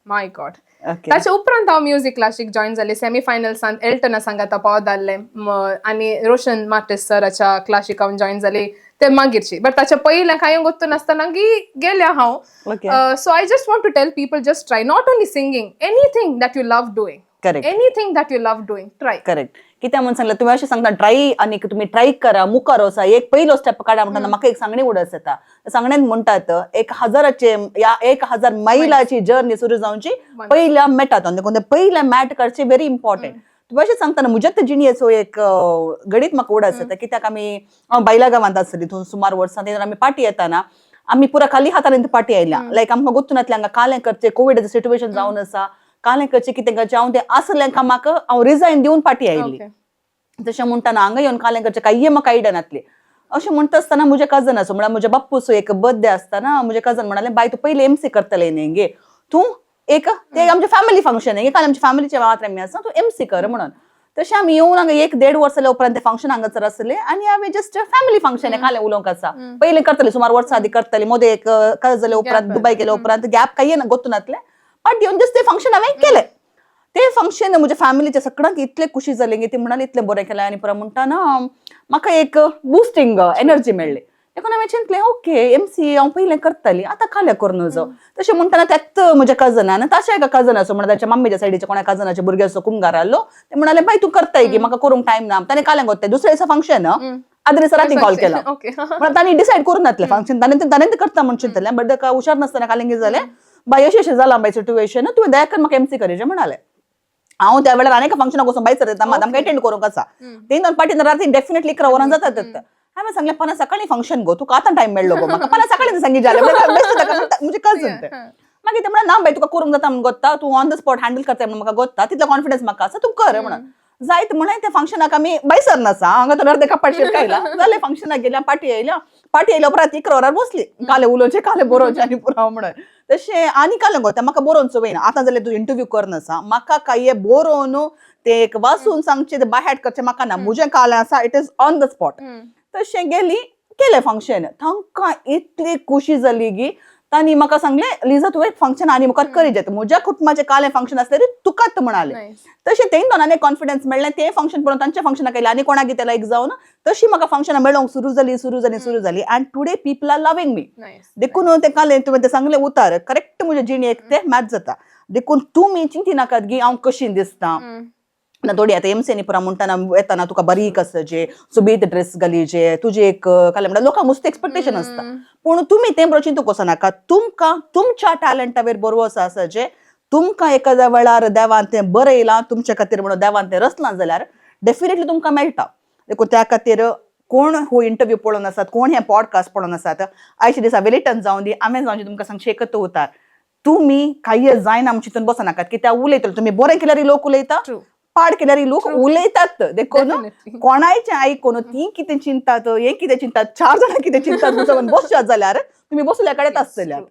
My God. Okay ताच्या उपरांत हांव म्युजीक क्लासीक जॉईन जालें. सेमी फायनल्सान एल्टना सांगाता पावत जाल्लें आनी रोशन मार्टिस सराच्या क्लासीक हांव जॉईन जालें ते मागीरची. बट ताच्या पयलें कांय गोत्त नासतना गी गेल्या हांव. Okay. So I just want to tell people, just try, not only singing, anything that you love doing. Correct. Anything that you love doing, try. Correct. कित्याक म्हणून सांगलें तुमी अशें सांगता ट्राय आनी तुमी ट्राय करा मुखार वचा एक पयलो स्टेप काडा म्हणटा म्हाका एक सांगणी उडस येता. सांगणेन म्हणटात 1000चे या 1000 मैलाची जर्नी सुरू जावची पयल्या मॅटात, देखून ते पयल्या मॅट काडचे व्हेरी इम्पॉर्टंट. तुमी अशें सांगतना म्हज्या ते जिणेचो एक गणीत म्हाका उडस येता. कित्याक आमी हांव बायला गांवांत आसली थंय सुमार वर्सां, तेन्ना आमी पाटी येताना आमी पुरा खाली हातान पाटी आयल्या. लायक आमकां गोत्तू नातलें हांगा कालें करचें, कोविडाचें सिट्युएशन जावन आसा, कालें करचें कितें करचें. हांव तें आसलें कामाक हांव रिजायन दिवन पाटी आयली. ओके. तशें म्हणटाना हांगा येवन कालें करचें कांय म्हाका आयडिया नासली. अशें म्हणटा आसतना म्हज्या कजन आसा, म्हळ्यार म्हज्या बाप्पूचो एक बर्थडे आसतना म्हजे कजन म्हणाले, बाय तूं पयलीं एमसी करतलें न्ही गे तूं, एक ते आमचें फॅमिली फंक्शन न्ही काल आमच्या फॅमिलीचे मात्र आमी आसा, तूं एमसी कर म्हणून. तशें आमी येवन हांगा 1-1.5 वर्स जाल्या उपरांत तें फंक्शन हांगासर आसलें आनी हांवें जस्ट फॅमिली फंक्शन कालें उलोवंक आसा. पयलीं करतलें सुमार वर्सां आदी करतलें, मदें एक कज जाल्या उपरांत दुबय गेल्या उपरांत गॅप कांय ना गोत्तू नासलें. पाट येवन जस्ट तें फंक्शन हांवें केलें. ते फंक्शन म्हज्या फॅमिलीच्या सगळ्यांक इतले खुशी जाली की ती म्हणाली इतलें बरें केलें आनी परत म्हणटाना म्हाका एक बुस्टींग एनर्जी मेळ्ळी. देखून हांवें चिंतलें ओके एमसी हांव पयलें करताली, आतां काल्यां करूं नजो. तशें म्हणटना त्याच म्हज्या कजनान ताच्या एका कजनाचो म्हणल्यार ताच्या मम्मीच्या सायडीच्या कोणा कजनाच्या भुरग्याचो कुमगार आहलो. ते म्हणाले बाय तूं करताय की म्हाका करूंक टायम ना. ताणें काल्यां कोत्ताय दुसऱ्या दिसा फंक्शन, आदल्या दिसा राती कॉल केला. ओके. म्हणल्यार तांणी डिसायड करून नासलें फंक्शन, ताणें ते करता म्हूण चिंतलें, बट ताका हुशार नासतना कालें कितें जालें, बाय अशें अशें जालां बाय सिट्युएशन, तुवें दया कर म्हाका एमसी करीजे म्हणाले. हांव त्या वेळार आनी एका फंक्शनाक वचून भायर सरता, आमकां एटेंड करूंक आसा. तें दोन पाटी राती डेफिनेटली 11 वरां जातात. हांवें सांगलें पना सकाळी फंक्शन गो, तुका आतां टायम मेळ्ळो गो म्हाका पना सकाळी सांगी जालें म्हजे कजन ते. मागीर ते म्हणा ना बाय तुका करूंक जाता म्हणून गोत्ता, तूं ऑन the spot handle करता म्हणून म्हाका गोत्ता, तितलो कॉन्फिडन्स म्हाका आसा, तूं कर म्हणून. जायत म्हणून ते फंक्शनाक आमी भायर सरनासा, हांगा तर अर्दे कपाट शिरकायला जालें. फंक्शनाक गेल्या, पाटी आयल्या, पाटी आयल्या उपरांत 11 वरार बसली काले उलोवचें काले बरोवचें आनी पुरो म्हणून. तशें आनी कालें गो म्हाका बरोवन संवय ना. आतां जाल्यार तूं इंटरव्यू करनासा, म्हाका कांय बरोवन ते एक वाचून सांगचें ते बाय हॅड करचें म्हाका ना, म्हजें कालें आसा it is on the spot. तशें गेली केलें फंक्शन, तांकां इतली खुशी जाली की तांणी म्हाका सांगलें लिजा तुवें फंक्शन आनी मुखार करी जाता, म्हज्या कुटुंबाचें कालें फंक्शन आसलें तरी तुकाच म्हणाले. तशें तें दोनांनी कॉन्फिडन्स मेळ्ळें, तें फंक्शन पळोवन तांच्या फंक्शनाक आयलें आनी कोणाक कितें लायक जावन तशी म्हाका फंक्शनां मेळोंक सुरू जाली सुरू जाली सुरू जाली and today people are loving me. देखून तें कालें तुवें तें सांगलें उतार करेक्ट म्हज्या जिणेक तें मॅच जाता. देखून तुमी चिंती नाकात की हांव कशी दिसता ना. थोडी आतां एमसीनी पुरा म्हणटाना येताना तुका बारीक आसचे, सुबीत ड्रेस घालीचे, तुजे एक कालें म्हणल्यार लोकांक मस्त एक्सपेक्टेशन आसता, पूण तुमी तें बरोबर चिंतूंक वचनाका. तुमकां तुमच्या टॅलंटा वयर बरोवस आसा, तुमकां एखाद्या वेळार देवान तें बरयलां तुमच्या खातीर म्हणून देवान तें रचलां जाल्यार डेफिनेटली तुमकां मेळटा. देखून त्या खातीर कोण हो इंटरव्यू पळोवन आसात, कोण हें पॉडकास्ट पळोवन आसात, आयच्या दिसा वेलिटन जावन दी, हांवें जावन तुमकां सांगचें एकच उतार, तुमी कांय जायना म्हूण चिंतून बसनाकात. कित्याक उलयतले, तुमी बरें केल्यार लोक उलयता, पाड केल्यार लोक उलयतात. देखून कोणायचें आयकून ती कितें चिंतात, हें कितें चिंतात, 4 जाणां कितें चिंतात बसशात जाल्यार तुमी बसल्या कडेन आसतल्यात.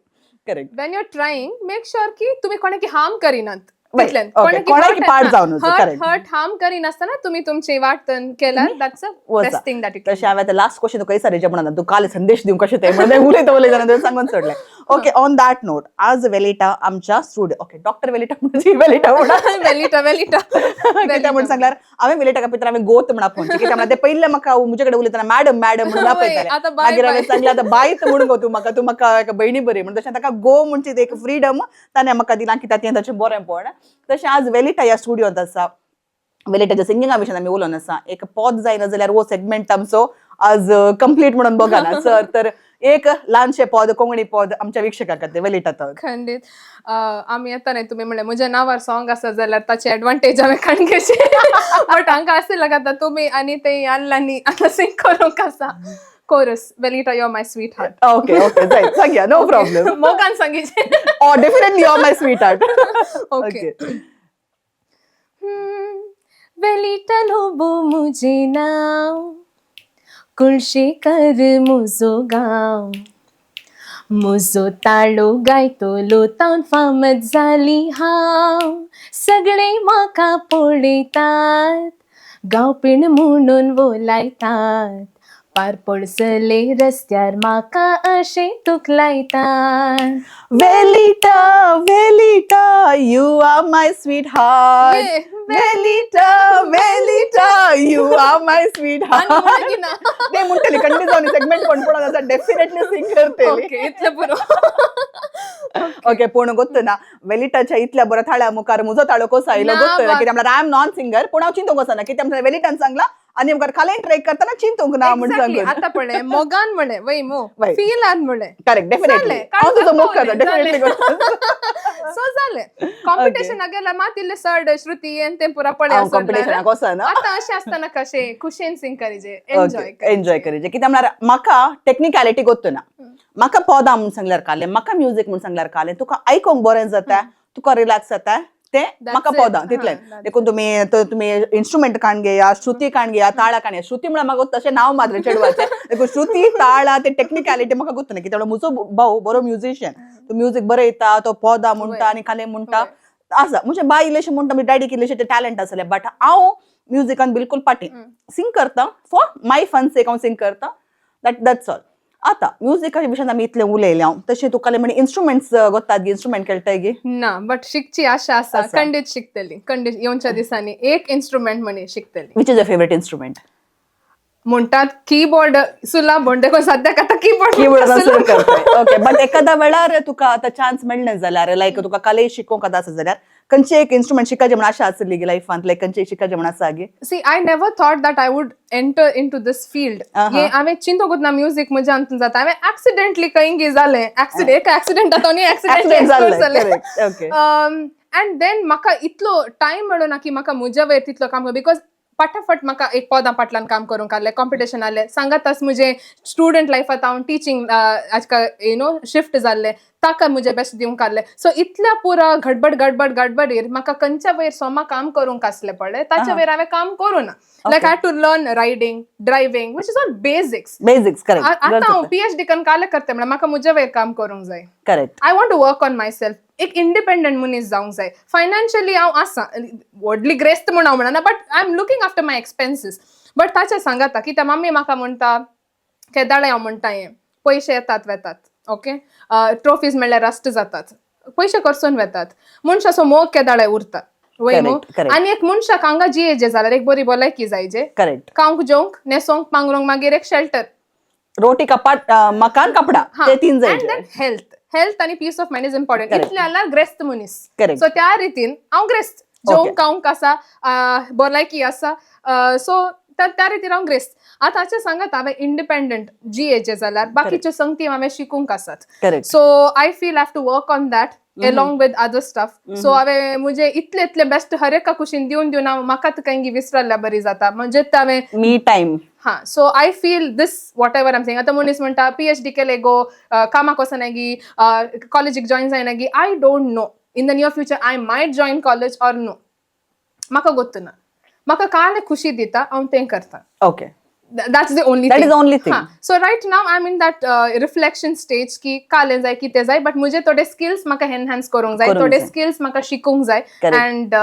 Correct. When you are trying, make sure की तुमी कोणाकी हार्म करिनात. कोणाकी पाड जावन हर्ट हार्म करिनासतना तुमी तुमची वाटण केल्यार that's a best thing that you. तशें हांवें आतां लास्ट क्वेश्चन तुका विचारचें म्हणून तूं काल संदेश दिवंक कशें तें म्हणून उलयता उलयतना सांगून सोडलें. ओके, ऑन that note आज वेलिटा आमच्या स्टुडियो, ओके डॉक्टर वेलिटा म्हणजे वेलिटा म्हणून वेलिटा वेलिटा कित्याक म्हूण सांगल्यार हांवें वेलिटा पित्र हांवें गोत म्हण आपोवचें, कित्याक म्हळ्यार ते पयलें म्हाका म्हजे कडेन उलयतना मॅडम मॅडम म्हणून आपयतालें. मागीर हांवें सांगलें आतां बायत म्हणून गो तूं म्हाका, तूं म्हाका एका भयणी बरी म्हणून. तशें ताका गो म्हणचे एक फ्रिडम ताणें म्हाका दिलां कित्याक तें ताचें बरेंपण. तशें आज वेलिटा ह्या स्टुडियोंत आसा, वेलिटाच्या सिंगिंगा विशयान आमी उलोवन आसा. एक पॉज जायना जाल्यार हो सेगमेंट आमचो आज कंप्लीट म्हणून बघा सर, तर एक ल्हानशें पद कोंकणी पद आमच्या वीक्षकां खातीर वेलिटा. खंडीत. आमी येता न्ही, तुमी म्हणलें म्हज्या नांवार सॉंग आसा जाल्यार ताची एडवांटेज हांवें काडून घेवची, बट हांकां आसलें आतां तुमी आनी ते आल्लांनी आतां सिंग करूंक आसा chorus, Velita you are my sweetheart. Okay okay, जायत सांगया, नो प्रॉब्लेम. मोगान Sangiche. Oh, definitely you are my sweetheart. Okay. Velita Lobo मुझे नाव, कुळशेकर मुजो गांव, मुजो ताळो गायतलो तावन फामद जाली हांव, सगळे म्हाका पळयतात, गांवपीण म्हणून वोलायतात, पार पडसले रस्त्यार म्हाका अशें तुक लायता. Velita, Velita, you are my sweetheart. Yeah. Velita, Velita, you are my sweetheart. आनी म्हणगी ना. ते म्हणटली खंडीत जावन सेगमेंट कोण पण आसा डेफिनेटली सिंग करतली. ओके, इतलें पुरो. ओके, पूण गोत्त ना वेलिटाच्या इतल्या बरो थाळ्या मुखार म्हजो ताळो कसो आयलो ना गोत्त ना. बा. कित्याक म्हळ्यार I am non singer, पूण हांव चिंतूंक वचना. कित्याक म्हळ्यार वेलिटान सांगला आनी मुखार खालें ट्रेक करतना चिंतूंक ना म्हण Exactly. सांगून. आता पळय मोगान म्हळें वय मो वय. फिलान म्हळें. Correct, definitely. जालें, हांव तुजो मोग करता. जालें. डेफिनेटली करता. सो जालें, कॉम्पिटिशन गेल्यार मात इल्लें चड श्रुती हें तें पुरा पळय. हांव कॉम्पिटिशनाक वचना. आतां अशें आसतना कशें खुशेन सिंग करीजे, एन्जॉय. एन्जॉय करीजे. कित्याक म्हळ्यार म्हाका टेक्निकॅलिटी गोत्त ना. म्हाका पदां म्हूण सांगल्यार कालें, म्हाका म्युजीक म्हूण सांगल्यार कालें, तुका आयकोंक बरें जाता, तुका रिलॅक्स जाता ते म्हाका it. पदां तितलें. हा, that's देखून तुमी इन्स्ट्रुमेंट काण घेया, श्रुती काण घेया, ताळा काण घेया. श्रुती म्हळ्यार म्हाका तशें नांव मात्र चेडवाचें. देखून श्रुती ताळा ते टेक्निकॅलिटी म्हाका गोत्त ना. कित्याक म्हजो भाऊ बरो म्युजिशियन, तो म्युजीक बरयता, तो पदां म्हणटा आनी कालें म्हणटा आसा. म्हणजे बाय इल्लेशें म्हणटा, म्हणजे डॅडीक इल्लेशें ते टॅलंट आसलें, बट हांव म्युजिकान बिलकुल पाटी. सिंग करता फॉर my fun सेक, हांव सिंग करता, that's all. आतां म्युजिकाच्या विशयान आमी इतलें उलयलें. हांव तशें तुका म्हणजे इन्स्ट्रुमेंट्स गोत्तात गी? इन्स्ट्रुमेंट खेळटाय गी? ना, बट शिकची आशा आसा. आसा. खंडीत शिकतली, खंडीत येवच्या दिसांनी एक इन्स्ट्रुमेंट म्हणी शिकतली. Which is your favourite instrument? म्हणटात कीबोर्ड सुलाभ म्हण, देखून सद्याक आतां कीबोर्ड. कीबोर्ड सुरू करताय. ओके, बट एखाद्या वेळार तुका आतां चान्स मेळ्ळें जाल्यार, लायक तुका कले शिकोवंक आतां आसा जाल्यार, खंयचें एक इन्स्ट्रुमेंट शिकायचें म्हण आशा आसली गी लायफांत, लायक खंयचें शिकायचें म्हण आसा गी? See, I never thought that I would enter into this field. हे हांवें चिंतूंकूच ना म्युजीक म्हज्या अंतून जाता. हांवें एक्सिडेंटली खंय जालें, एक्सिडेंट, एक एक्सिडेंट जाता न्ही. Accident जालें, जालें. Correct, okay. And then म्हाका इतलो टायम मेळो ना की म्हाका म्हज्या वयर तितलो काम, because फटाफट म्हाका एक पदां फाटल्यान काम करूंक आसलें, कॉम्पिटिशन आसलें, सांगाताच म्हजें स्टुडंट लायफांत हांव टिचींग आजकाल you know shift जाल्लें, ताका म्हजें बेस्ट दिवंक आसलें. सो इतल्या पुरा गडबड गडबड गडबडीर म्हाका खंयच्या वयर सोमा काम करूंक आसलें पळय, ताच्या वयर हांवें काम करूं ना. Like, I to learn riding, driving, which is all basics. Basics, correct. आतां हांव पीएचडी करून काले करते म्हळ्यार म्हाका म्हज्या वयर काम करूंक जाय. Correct. I want to work on myself. एक इंडिपेंडंट मनीस जावंक जाय. फायनान्शियली हांव आसा, व्हडली ग्रेस्त म्हूण हांव म्हणना, but I am looking after my expenses. But ताचें सांगाता कित्याक मम्मी म्हाका म्हणटा केदाळे, हांव म्हणटा हें पयशे येतात वेतात, ओके, ट्रॉफीज म्हणल्यार रस्ट जातात, पयशे खर्चून वेतात, मनशाचो मोग केदाळे उरता वय मू? Correct, correct. आनी एक मनशाक हांगा जियेजे जाल्यार एक बरी भलायकी जायजे, करेक्ट. खावंक जेवंक, न्हेसोंक पांगरूंक, मागीर एक शेल्टर. रोटी, कपाट, मकान, कपडा, ते तीन अँड जायचे. Then health. Health आणि peace of mind is important. Correct. इतलें जाल्यार ग्रेस्त मनीस. Correct. सो त्या रितीन हांव ग्रेस्त. जेवंक खावंक आसा, भलायकी आसा, सो त्या रितीन हांव ग्रेस्त. आतां हाचें सांगात हांवें इंडिपेंडंट जियेचें जाल्यार बाकीच्यो संगती हांवें शिकूंक आसात. Correct. So I feel have to work on that along with other stuff. So हांवें म्हजें इतलें इतलें बेस्ट हर एका कुशीन दिवन दिवन हांव म्हाकाच खंय विसरल्या बरी जाता, म्हणजे हांवें मी टायम. हा, so I feel this, whatever I'm saying, आतां मनीस म्हणटा पीएचडी केले गो कामाक वचना गी, कॉलेजीक जॉयन जायना गी. I don't know, in the near future I might join college or no. म्हाका गोत्त ना. म्हाका काले खुशी दिता, हांव तें करता. Okay. That's the only. That is the only thing. So right now I am in that reflection stage की कालें जाय, कितें जाय, बट म्हजे थोडे स्किल्स म्हाका एनहान्स करूंक जाय. करूंक थोडे जाय. स्किल्स म्हाका शिकूंक जाय. Correct. And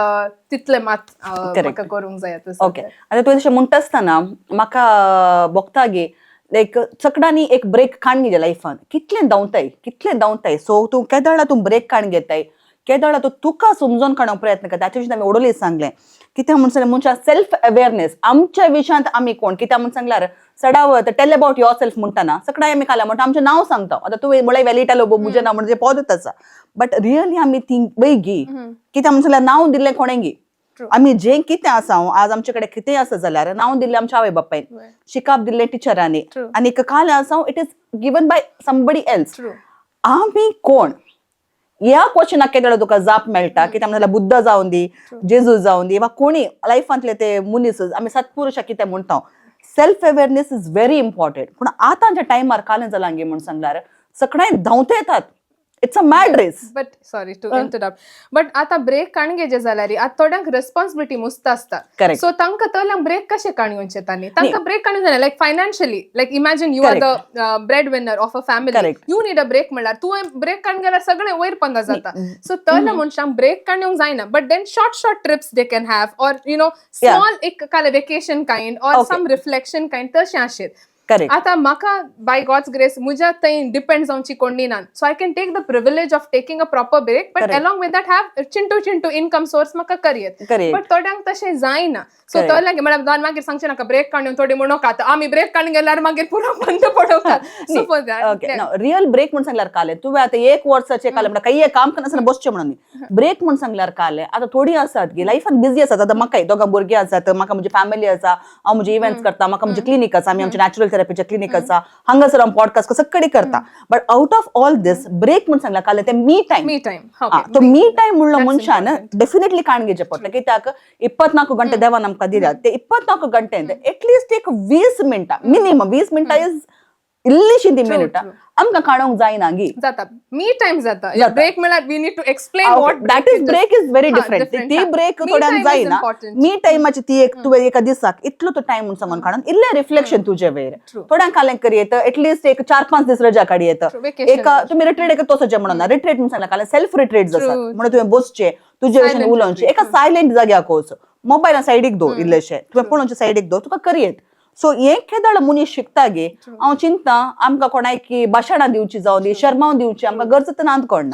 तितलें मात Correct. म्हाका करूंक जाय आतां ओके सद्या. आतां तुवें तशें म्हणटा आसतना म्हाका भोगता गे, लायक चकडांनी एक ब्रेक काण घेता लायफान. कितलें धांवताय, कितलें धांवताय, सो तूं केदळा तूं ब्रेक काण घेताय, केदळा तूं तुका समजून काडूंक प्रयत्न करता. ताचे विशीं आमी ओडोली सांगलें. कित्याक म्हूण सांगलें, मनशां सेल्फ अवेअरनेस, आमच्या विशयांत आमी कोण. कित्याक म्हूण सांगल्यार सडावत टेल अबाउट your self म्हणटाना सगळ्या आमी खाला म्हणटा, आमचें नांव सांगता. आतां तुवें म्हळ्यार वेलिटा लोबो म्हजें नांव म्हणजे पदत आसा, बट रियली आमी ती वयगी. कित्याक म्हूण सांगल्यार नांव दिल्लें कोणेंगी? True. आमी जें कितें आसा, आज आमचे कडेन कितेंय आसा जाल्यार नांव दिल्लें आमच्या आवय बापायन, शिकाप दिल्लें टिचरांनी, True. आनी काल आसा it is given by somebody else. True. आमी कोण ह्या क्वेश्चनाक केदो तुका जाप मेळटा. कित्याक म्हणल्यार बुद्ध जावन दी, जेजू जावन दी, वा कोणी लायफांतले ते मनीस, आमी सत्पुरुषा कितें म्हणटा, self awareness is very important. पूण आतांच्या टायमार कालें जालां गे म्हूण सांगल्यार सगळ्यांक धांवते येतात. It's a mad race. But sorry to interrupt, but आतां ब्रेक काण घेजे जाल्यार आतां थोड्यांक रेस्पॉन्सिबिलिटी मुस्त आसता. Correct. सो तांकां तोल्यांक ब्रेक कशें काण घेवचें तांणी? तांकां ब्रेक काण जायना. Like financially, like imagine you are the bread winner of a family. Correct. You need a break. म्हणल्यार तुवें ब्रेक काण गेल्यार सगळें वयर पंगा जाता. सो तल्या मनशांक ब्रेक काण येवंक जायना, but then short short trips they can have, or you know, small एक काल vacation kind or some reflection kind तशें आशेत. करेक्ट. आता म्हाका बाय गॉड्स ग्रेस म्हज्या थंय डिपेंड जावची कोणी ना, so I can take the privilege of taking a proper break, but along with that have Chintu Chintu income source म्हाका करयेत. But थोड्यांक तशें जायना, सो थोड्यांक म्हळ्यार मागीर सांगचें नाका, ब्रेक काडून थोडी म्हणूंक आतां आमी ब्रेक काडून गेल्यार मागीर पुरो बंद पडोवका. So for okay, that real break म्हूण सांगल्यार काले तुवें आतां एक वर्साचे काले म्हणटा काही काम करनासतना बसचें म्हणून ब्रेक म्हूण सांगल्यार काले आतां थोडी आसात की लायफान बिझी आसात. आतां म्हाकाय दोगां भुरगीं आसात, म्हाका म्हजी फॅमिली आसा, हांव म्हजे इव्हेंट्स करता, म्हाका म्हजें क्लिनीक आसा, आमी आमचे नॅचरल थेरपीचे क्लिनीक आसा, हांगासर हांव पॉडकास्ट सगळे करता. But out of all this break म्हूण सांगल्यार काले ते मी टायम. मी टायम. तो मी टायम म्हणलो मनशान डेफिनेटली काण घेवचें पडटा, कित्याक 24 ಗಂಟೆ ದೇವ ನಮ್ಗೆ दिल्या ते 24 ಗಂಟೆ एटलिस्ट एक 20 मिनटां, मिनिमम 20 मिनटां is इल्लीशी ती मिनटां आमकां काडूंक जायना गी. जाता, मी टायम जाता. ब्रेक म्हळ्यार we need to explain what. That is break is very different. ती ब्रेक थोड्यांक जायना. मी टायमाची ती एक तुवें एका दिसाक इतलो तो टायम म्हूण सांगून काडून इल्लें रिफ्लेक्शन तुजे वयर. थोड्यांक कालें करी येता, एटलिस्ट एक 4-5 दीस रजा काडी येता. एका तुमी रिट्रीट एका तसो म्हणून ना, रिट्रीट म्हूण सांगला कालें सेल्फ रिट्रीट जाता म्हणून तुवें बसचें तुजे भशेन उलोवचें, एका सायलेंट जाग्याक वचो, मोबायला सायडीक दवर, इल्लेशें तुवें पळोवचें सायडीक दवर, तुका करयेत. सो हें केदळ मनीस शिकता गे, हांव चिंता आमकां कोणायकी भाशणां दिवची जावं दी, शर्माव दिवची, आमकां गरज तर नात कोण.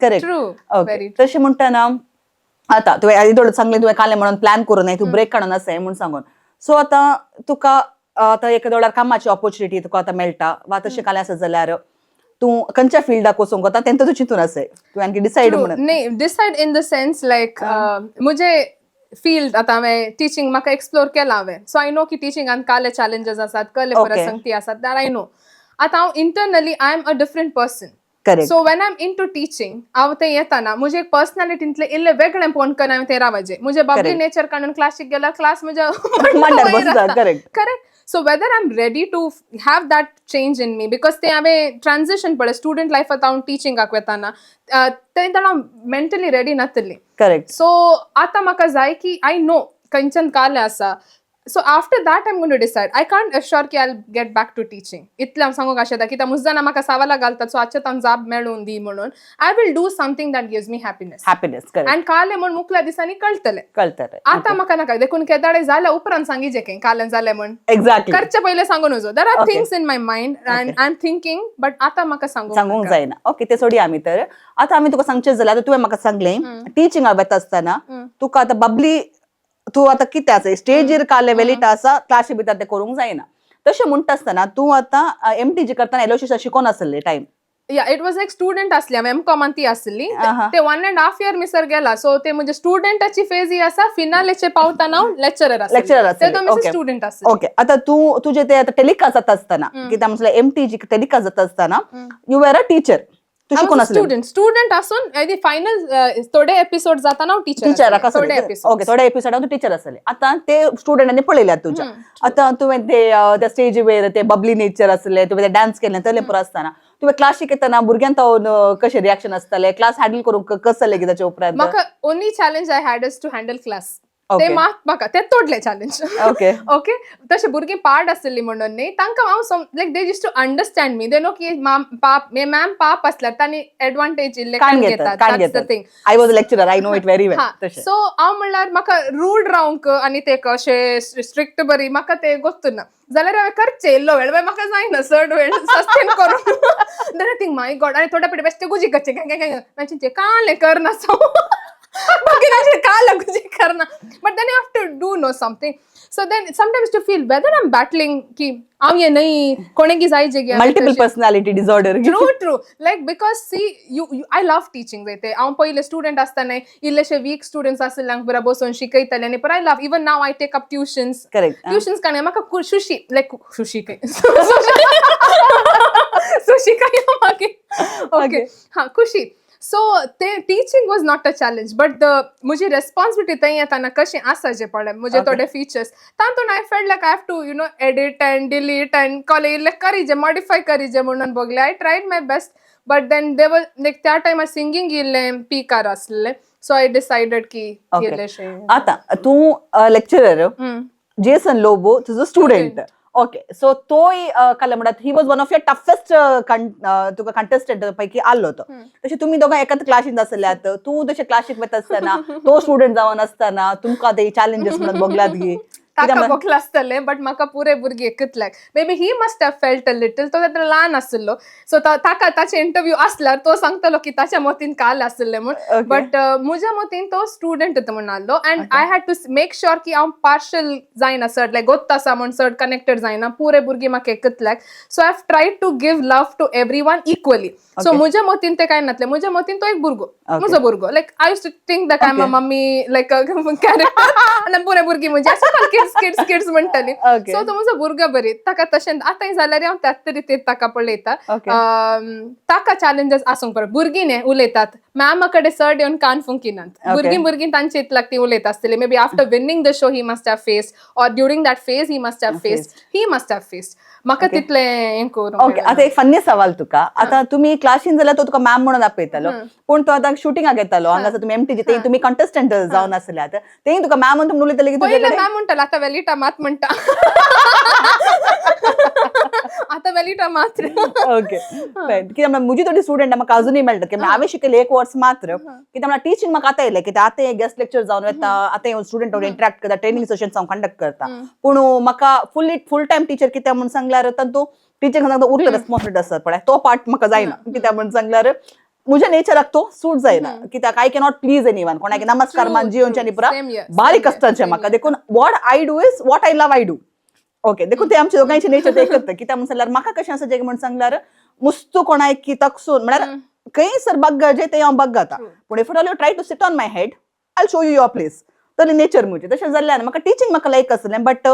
करेक्ट. ओके, तशें म्हणटना आतां तुवें येदोळ सांगलें तुवें कालें म्हणून प्लॅन करूं नाय, तूं ब्रेक काडून आसाय म्हूण सांगून. सो आतां तुका आतां एका दोळ्यार कामाची ऑपॉर्च्युनिटी तुका आतां मेळटा वा तशें कालें आसा जाल्यार तूं खंयच्या फिल्डाक वचूंक वता तेंका तूं चिंतून आसाय, तूं आणखी डिसायड म्हणून? नाही, decide in the sense like म्हजे फील्ड आतां हांवें टिचींग म्हाका एक्सप्लोर केलां हांवें, सो I know की टिचिंगान काले चॅलेंजीस आसात, कसले परसंगती आसात, that I know. आतां हांव internally I am a different person. So when I am into teaching, हांव थंय येताना म्हजे एक पर्सनॅलिटींतलें इल्लें वेगळें पळोवन करून हांवें थंय रावपाचें. म्हजें बाबली नेचर काडून क्लासीक गेल्यार क्लास म्हज्या मांडार. Correct. So whether I am ready to have that change in me, because ते हांवें ट्रान्झिशन पळय स्टुडंट लायफांत हांव टिचिंगाक वेताना तेन्ना हांव मेंटली रेडी नातली. सो आतां म्हाका जाय की I know खंयच्यान कालें आसा. So after that I am going to decide. I can't assure की I get back to teaching. इतलें हांव सांगूंक आशेता, कित्याक मुजदाना म्हाका सावाला घालतात, सो आजचे हांव जाप मेळून दी म्हणून I will do something that gives me happiness. Happiness, correct. आनी कालें म्हूण मुखल्या दिसांनी कळटलें. कळटलें. आतां म्हाका नाका, देखून केदाळे जाल्या उपरांत सांगिजे की कालें जालें म्हण. करचे पयलें सांगून वचो. There are things in my mind and I am thinking, but आतां म्हाका सांगूंक सांगूंक जायना. ओके, ते सोडया आमी. तर आतां आमी तुका सांगचें जाल्यार, आतां तुवें म्हाका सांगलें टिचिंगाक वता आसतना तुका आतां बाबली तूं आतां कितें आसा स्टेजीर काले वेलिटा आसा, क्लासी भितर तें करूंक जायना. तशें म्हणटा आसतना तूं आतां एमटीजी करतना एलोशियसा शिकोन आसलें time? Yeah, it was like student असली हांव, एम कॉमान ती आसली. ते 1.5 इयर मिसर गेला, सो ते म्हणजे स्टुडंटाची फेज ही आसा, फिनालेचे पावताना हांव लेक्चरर आसली. लेक्चरर. ते तो मिसर स्टुडंट आसली. ओके, आतां तूं तुजें ते आतां टेलिकास्ट जाता आसतना, कित्याक म्हटल्यार एमटीजी टेलिकास्ट जाता आसतना you were a teacher, तूं शिकोन आसलें? स्टुडंट, स्टुडंट आसून फायनल थोडे एपिसोड जाताना हांव टिचर. टिचर. थोडे एपिसोड. ओके, थोडे एपिसोड तूं टिचर आसले. आतां ते स्टुडंटांनी पळयल्यात तुज्या. आतां तुवें ते त्या स्टेजीवेर ते बबली नेचर आसले, तुवें ते डान्स केले, तसलें पुरो आसतना तुवें क्लासीक येतना भुरग्यांक कशें रिएक्शन आसतालें, क्लास हँडल करूंक कसं जालें ताच्या उपरांत? म्हाका only challenge I had is to handle class. ते मात म्हाका ते तोडले चॅलेंज. ओके, तशें भुरगीं पाड आसली म्हणून न्ही, तांकां हांव like they used to understand me, they know की माम पाप मॅम पाप आसल्यार तांणी एडवांटेज इल्ले घेतात. Thing. I was lecturer, I know it very well. So हांव म्हणल्यार म्हाका रूड रावंक आनी ते अशें स्ट्रिक्ट बरी म्हाका ते गोत्तू ना, जाल्यार हांवें करचें इल्लो वेळ, मागीर म्हाका जायना चड वेळ सस्टेन करूंक. Then I think my God, आनी थोड्या पयलीं बेश्टे गुजी करचें, मागीर चिंतचें कालें करना, सो मागीर अशें काल गुजी करना, but then you have to do no something. So then sometimes to feel whether I am battling की हांव हें न्हय कोणेकी जाय जे. Multiple personality disorder. True, like because see you, I love teaching. जायते हांव पयले स्टुडंट आसतना इल्लेशे वीक स्टुडंट्स आसले बरा बसोवन शिकयताले आनी पर I love, even now I take up tuitions. Tuitions काडून म्हाका सुशी लायक सुशी काय सुशी काय मागीर ओके हा खुशी. सो ते teaching was not a challenge, but the म्हजी रेस्पॉन्सिबिलिटी थंय येताना कशें आसा जे पळय म्हजे थोडे फिचर्स तातूंत I felt like I have to edit and delete and कॉले इल्लें करीजे, मॉडिफाय करीजे म्हणून बगले. I tried my best, but then they were like त्या टायमार सिंगींग इल्लें पिकार आसलें, सो I decided की इल्लेशें. आतां तूं लेक्चरर, जेसन लोबो तुजो स्टुडंट. ओके, सो तोय काल म्हणटात he was one of your toughest तुका कंटेस्टंट पैकी आल्लो तो. तशें तुमी दोगां एकाच क्लासींत आसल्यात, तूं तशें क्लासीक वता आसतना तो स्टुडंट जावन आसतना तुमकां ते चॅलेंजीस म्हणून बगलात गी? ताका भोगला आसतलें, बट म्हाका पुरे भुरगीं एकच. Like, maybe he must have felt a little. तो तेन्ना ल्हान आशिल्लो, सो ताका ताचे इंटरव्यू आसल्यार तो सांगतलो की ताच्या मतीन काल आशिल्लें म्हूण. बट म्हज्या मतीन तो स्टुडंट म्हूण आहलो and I had to make sure की हांव पार्शल जायना चड, लायक गोत्त आसा म्हूण चड कनेक्टेड जायना. पुरे भुरगीं म्हाका एकच. Like, so I have try to give love to everyone equally, so म्हज्या मतीन ते कांय नासलें. म्हज्या मतीन तो एक भुरगो, म्हजो भुरगो. Like, I used to think that I am mummy like character आनी पुरे भुरगीं म्हणजे किड्स किड्स किड्स म्हणटाली. सो तो म्हजो भुरगो बरी ताका तशें आतां जाल्यार हांव त्याच रितीन ताका पळयता. ताका चॅलेंजेस आसूंक बरो. भुरगीं न्ही उलयतात, मॅमा कडेन चड येवन कान फुंकिनात. भुरगीं भुरगीं तांचे इतल्याक ती उलयता आसतली. Maybe after winning the show he must have faced, or during that phase he must have faced, he must have faced. म्हाका तितलें हें करूंक ओके, आता एक फन्नी सवाल तुका. आता तुम्ही क्लासीन जाल्यार तो तुका मॅम म्हणून आपयतालो, पूण तो आता शुटिंगाक येतालो हांगासर तुमी एमटीजी, ते तुमी कंटेस्टंट जावन आसले, आतां तेय तुका मॅम म्हणून उलयतले की पयले तुजे? मॅम म्हणटालो, आतां वेलिटा मात म्हणटा, आतां वेलिटा मात्र. ओके, कित्याक म्हळ्यार म्हजी थोडी स्टुडंट म्हाका अजुनूय मेळटात की हांवें शिकयलें एक वर्स मात्र. कित्याक म्हळ्यार टिचींग म्हाका आतां येयलें, कित्याक आतां गेस्ट लेक्चर जावन वता, आतां स्टुडंट इंटरॅक्ट करता, ट्रेनिंग सेशन्स हांव कंडक्ट करता. पूण म्हाका फुल फूल टायम टिचर कित्याक म्हूण सांगल्यार तातूंत टिचर सांगता उरले रेस्पॉन्सिबिलिटी आसतात पळय, तो पार्ट म्हाका जायना. कित्याक म्हूण सांगल्यार म्हज्या नेचराक तो सूट जायना, कित्याक I cannot please any one. कोणाक नमस्कार मान जियोनच्या न्ही पुरा बारीक आसता म्हाका. देखून what I do is what I love I do, okay? देखून ते आमच्या दोगांयचे नेचर ते एकच. कित्याक म्हूण सांगल्यार म्हाका कशें आसा जें म्हूण सांगल्यार मुस्तू कोणाक की तकसून म्हळ्यार खंय सर बग्गा जे ते हांव बग्गाता, पूण if all you try to sit on my head, I show you your place. तरी नेचर म्हजें तशें जाल्ल्यान म्हाका टिचींग म्हाका लायक आसलें, बट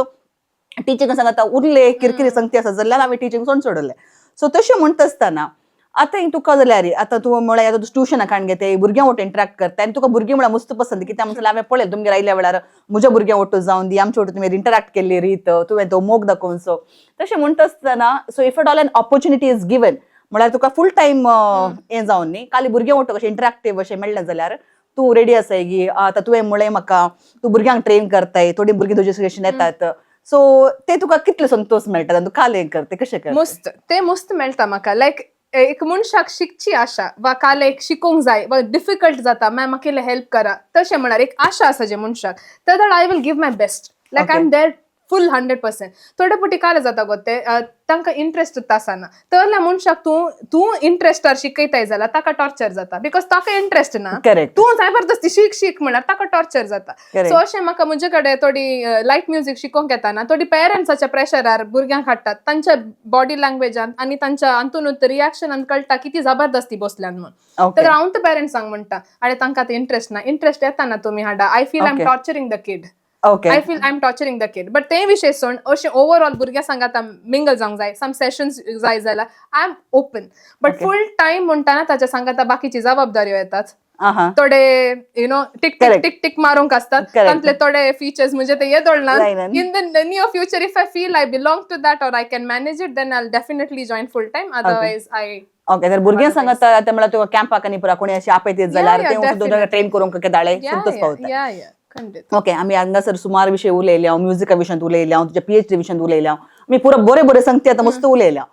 टिचींग सांगता उरले किरकिरी संगती आसा जाल्यार हांवें टिचींग सोडून सोडलें. सो तशें म्हणटा आसतना आतां तुका जाल्यार आतां तूं म्हळ्यार आतां तूं ट्युशनाक काण घेते, भुरग्यां वटेन इंटरॅक्ट करता आनी तुका भुरगीं म्हळ्यार मस्त पसंत. कित्याक म्हणल्यार हांवें पळयलें तुमगेर आयल्या वेळार म्हज्या भुरग्यां वटू जावन दी आमच्या वटू तुमी इंटरॅक्ट केल्ली रीत, तुवें तो मोग दाखोवचो. तशें म्हणटा आसतना, so if at all an opportunity is given, म्हळ्यार तुका फूल टायम हें जावन न्ही, खाली भुरग्यां वटू कशें इंटरॅक्टीव अशें मेळ्ळें जाल्यार तूं रेडी आसाय गी? आतां तुवें म्हळें म्हाका तूं भुरग्यांक ट्रेन करताय, थोडीं भुरगीं तुजे कशें येतात, सो ते तुका कितले संतोष मेळटा? तूं काल हें करते कशें करता? मस्त, ते मस्त मेळटा म्हाका. लायक एक मनशाक शिकची आशा वा काल एक शिकोंक जाय वा डिफिकल्ट जाता, मॅम म्हाका इल्लें हेल्प करा, तशें म्हळ्यार एक आशा आसा जे मनशाक, तर I will give my best, like I am there full 100%. थोडे फावटी काल जाता गो ते तांकां इंट्रस्ट आसना, तरल्या मनशाक तूं तूं इंट्रस्टार शिकयताय जाल्यार ताका टॉर्चर जाता, because ताका इंट्रस्ट ना. तूं जबरदस्ती शीक शीक म्हळ्यार ताका टॉर्चर जाता. सो अशें म्हाका म्हजे कडेन थोडी लायट म्युजीक शिकोवंक येताना थोडी पेरंट्साच्या प्रेशरार भुरग्यांक हाडटात. तांच्या बॉडी लँग्वेजान आनी तांच्या हातूनच रिएक्शनान कळटा की ती जबरदस्ती बसल्यान म्हूण. तर हांव तर पेरंट्सांक म्हणटा, आरे, तांकां आतां इंट्रस्ट ना, इंट्रस्ट येता ना तुमी हाडा. I feel I am torturing the kid. I feel I am torturing the kid. But ते विशय सोड, अशें ओवरऑल भुरग्यां सांगात मिंगल जावंक जाय, सम सेशन्स जाय जाल्यार I am open, but full time म्हणटाना ताच्या सांगाता बाकीची जबाबदाऱ्यो येतात. थोडे you know tick tick tick tick मारूंक आसतात. तांतले थोडे फीचर्स म्हणजे ते येदोळना. जायना. In the near future, if I feel I belong to that or I can manage it, then I definitely join full time. Otherwise I okay, तर भुरग्यां सांगता आतां म्हळ्यार तुका कॅम्पाक आनी पुरा कोणी अशें आपयत जाल्यार ते ट्रेन करूंक दाळे संतोष पावता. या, खंडीत. ओके, आमी हांगासर सुमार विशय उलयले हांव, म्युजिका विशयांत उलयले हांव, तुज्या पीएचडी विशयांत उलयले हांव, आमी पुरा बरे बरे संगती आतां मस्त उलयल्या.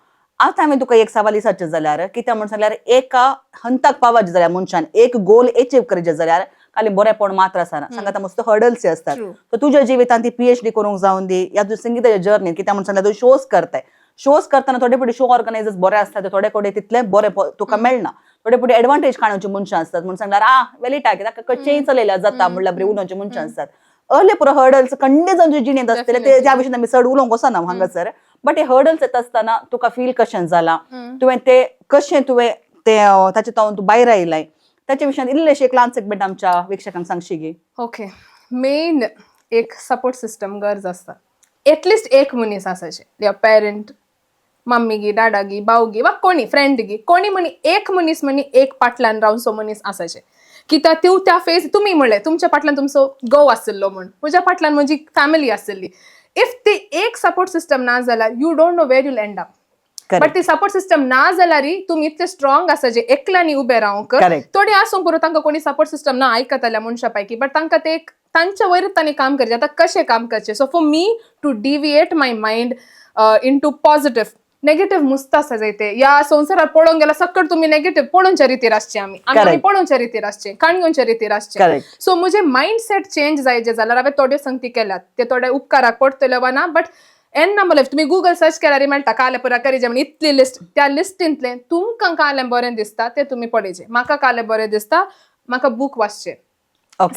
आतां हांवें तुका एक सवाल विचारचें जाल्यार, कित्याक म्हण सांगल्यार एका हंताक पावाचें जाल्यार मनशान एक गोल एचीव करचें जाल्यार खाली बरेपण मात्र आसना, सांगता मस्त हर्डल्स असतात. तर तुज्या जिवितांत ती पीएचडी करूंक जावन दी या तुज्या संगीताच्या जर्नीत, कित्याक म्हण सांगल्यार तूं शोज करताय, शोज करतना थोडे फावटी शो ऑर्गनायझर्स बरे असतात, थोडे कडेन तितले बरे तुका मेळना. थोडे फावटी एडवांटेज काडचे मनशां आसतात, म्हण सांगल्यार आ वेलिटा ताका कशेंय चलयल्यार जाता म्हणल्यार बरे उलोवचे मनशां आसतात. अर्ले पुरो हर्डल्स खंडे जावन तुज्या जिणेंत आसतले ते ज्या विशयान आमी चड उलोवंक वचना हांगासर, बट हे हर्डल्स येता आसतना तुका फील कशें जाला? तुवें ते कशें तुवें ते ताचे तावन तूं भायर आयलाय, ताच्या विशयान इल्लेशें एक ल्हान सेगमेंट आमच्या प्रेक्षकांक सांगशी गी? ओके, मेन एक सपोर्ट सिस्टम गरज आसता. एटलिस्ट एक मनीस आसाचे, your parent, mummy गी, डाडा गी, भाव गी वा कोणी फ्रेंड गी, कोणी म्हणी एक मनीस म्हणी एक फाटल्यान रावचो मनीस आसाचे, कित्याक त्यो त्या फेज तुमी म्हणलें तुमच्या फाटल्यान तुमचो घोव आशिल्लो म्हूण, म्हज्या फाटल्यान म्हजी फॅमिली आशिल्ली. If ती एक सपोर्ट सिस्टम ना जाल्यार you don't know where you'll end up. But ती सपोर्ट सिस्टम ना जाल्यार तुमी इतले स्ट्रॉंग आसा जे एकल्यांनी उबे रावंक. थोडी आसूंक पुरो, तांकां कोणी सपोर्ट सिस्टम ना आयकतल्या मनशा पैकी, बट तांकां ते एक तांच्या वयरच तांणी काम करचें. आतां कशें काम करचें? So for me to deviate my mind into positive negative मुस्त आसा जायते ह्या संवसारार पळोवंक गेल्यार सक्कड तुमी नेगेटिव्ह पळोवच्या रितीर आसचे आमी आमी आमी पळोवच्या रितीर आसचे, काणयेच्या रितीर आसचे. सो म्हजे मायंडसेट चेंज जायचे जाल्यार हांवें थोड्यो संगती केल्यात, ते थोडे उपकाराक पडटल्यो वा ना, बट येन्ना म्हणल्यार तुमी गुगल सर्च केल्यार मेळटा काले पुरा करीजे म्हण इतली लिस्ट. त्या लिस्टींतलें तुमकां कालें बरें दिसता तें तुमी पळयचें. म्हाका कालें बरें दिसता, म्हाका बूक वाचचें.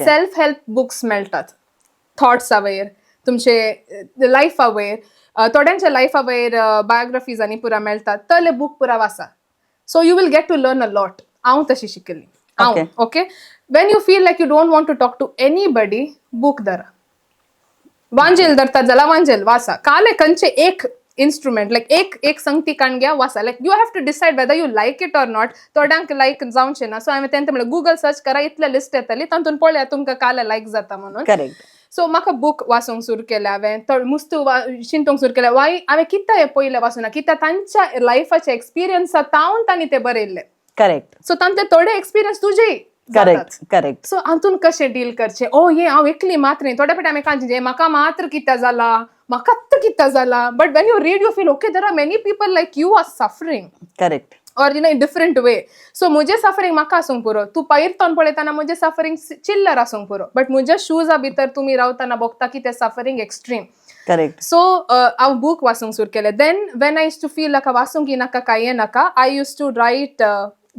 सेल्फ हेल्प बुक्स मेळटात थॉट्सा वयर, तुमचे लायफा वयर, थोड्यांच्या लायफा वयर बायोग्राफीज आनी पुरा मेळटात. तले बूक पुरा वाचा, so you will get to learn a lot. हांव तशी शिकिल्ली हांव. Okay, when you feel like you don't want to talk to anybody, book धरा, वांजेल धरतात जाल्यार वांजेल वाचा. काले खंयचे एक इन्स्ट्रुमेंट, लायक एक एक संगती काण घ्या, वाचा. Like you have to decide whether you like it or not. थोड्यांक लायक जावचें ना. सो हांवें तेंका म्हणलें, गुगल सर्च करा, इतले लिस्ट येतली, तातूंत पळया तुमकां काले लायक जाता म्हणून. सो म्हाका बूक वाचूंक सुरू केलें हांवें, मुस्तू चिंतूंक सुरू केलें, वाय हांवें कित्याक हें पयलें वाचूना, कित्याक तांच्या लायफाचे एक्सपिरियन्सा तावन तांणी तें बरयल्लें. सो तांचे थोडे एक्सपिरियन्स तुजेय. करेक्ट करेक्ट सो हातून कशें डील करचें, ओ हे हांव एकली मात्र न्ही. थोडे फावटी आमी कांय चिंतचे, म्हाका मात्र कित्याक जाला, म्हाकाच कित्याक जाला, but when you read you feel, okay, there are many people like you are suffering or in different way. So म्हजें सफरींग म्हाका आसूंक पुरो, तूं पयर तोंड पळयतना म्हजें सफरींग चिल्लर आसूंक पुरो, बट म्हज्या शुजा भितर तुमी रावतना भोगता की तें सफरींग एक्स्ट्रीम. सो हांव बूक वाचूंक सुरू केलें. Then when I used to feel नाका वाचूंक नाका, कांय नाका, I used to write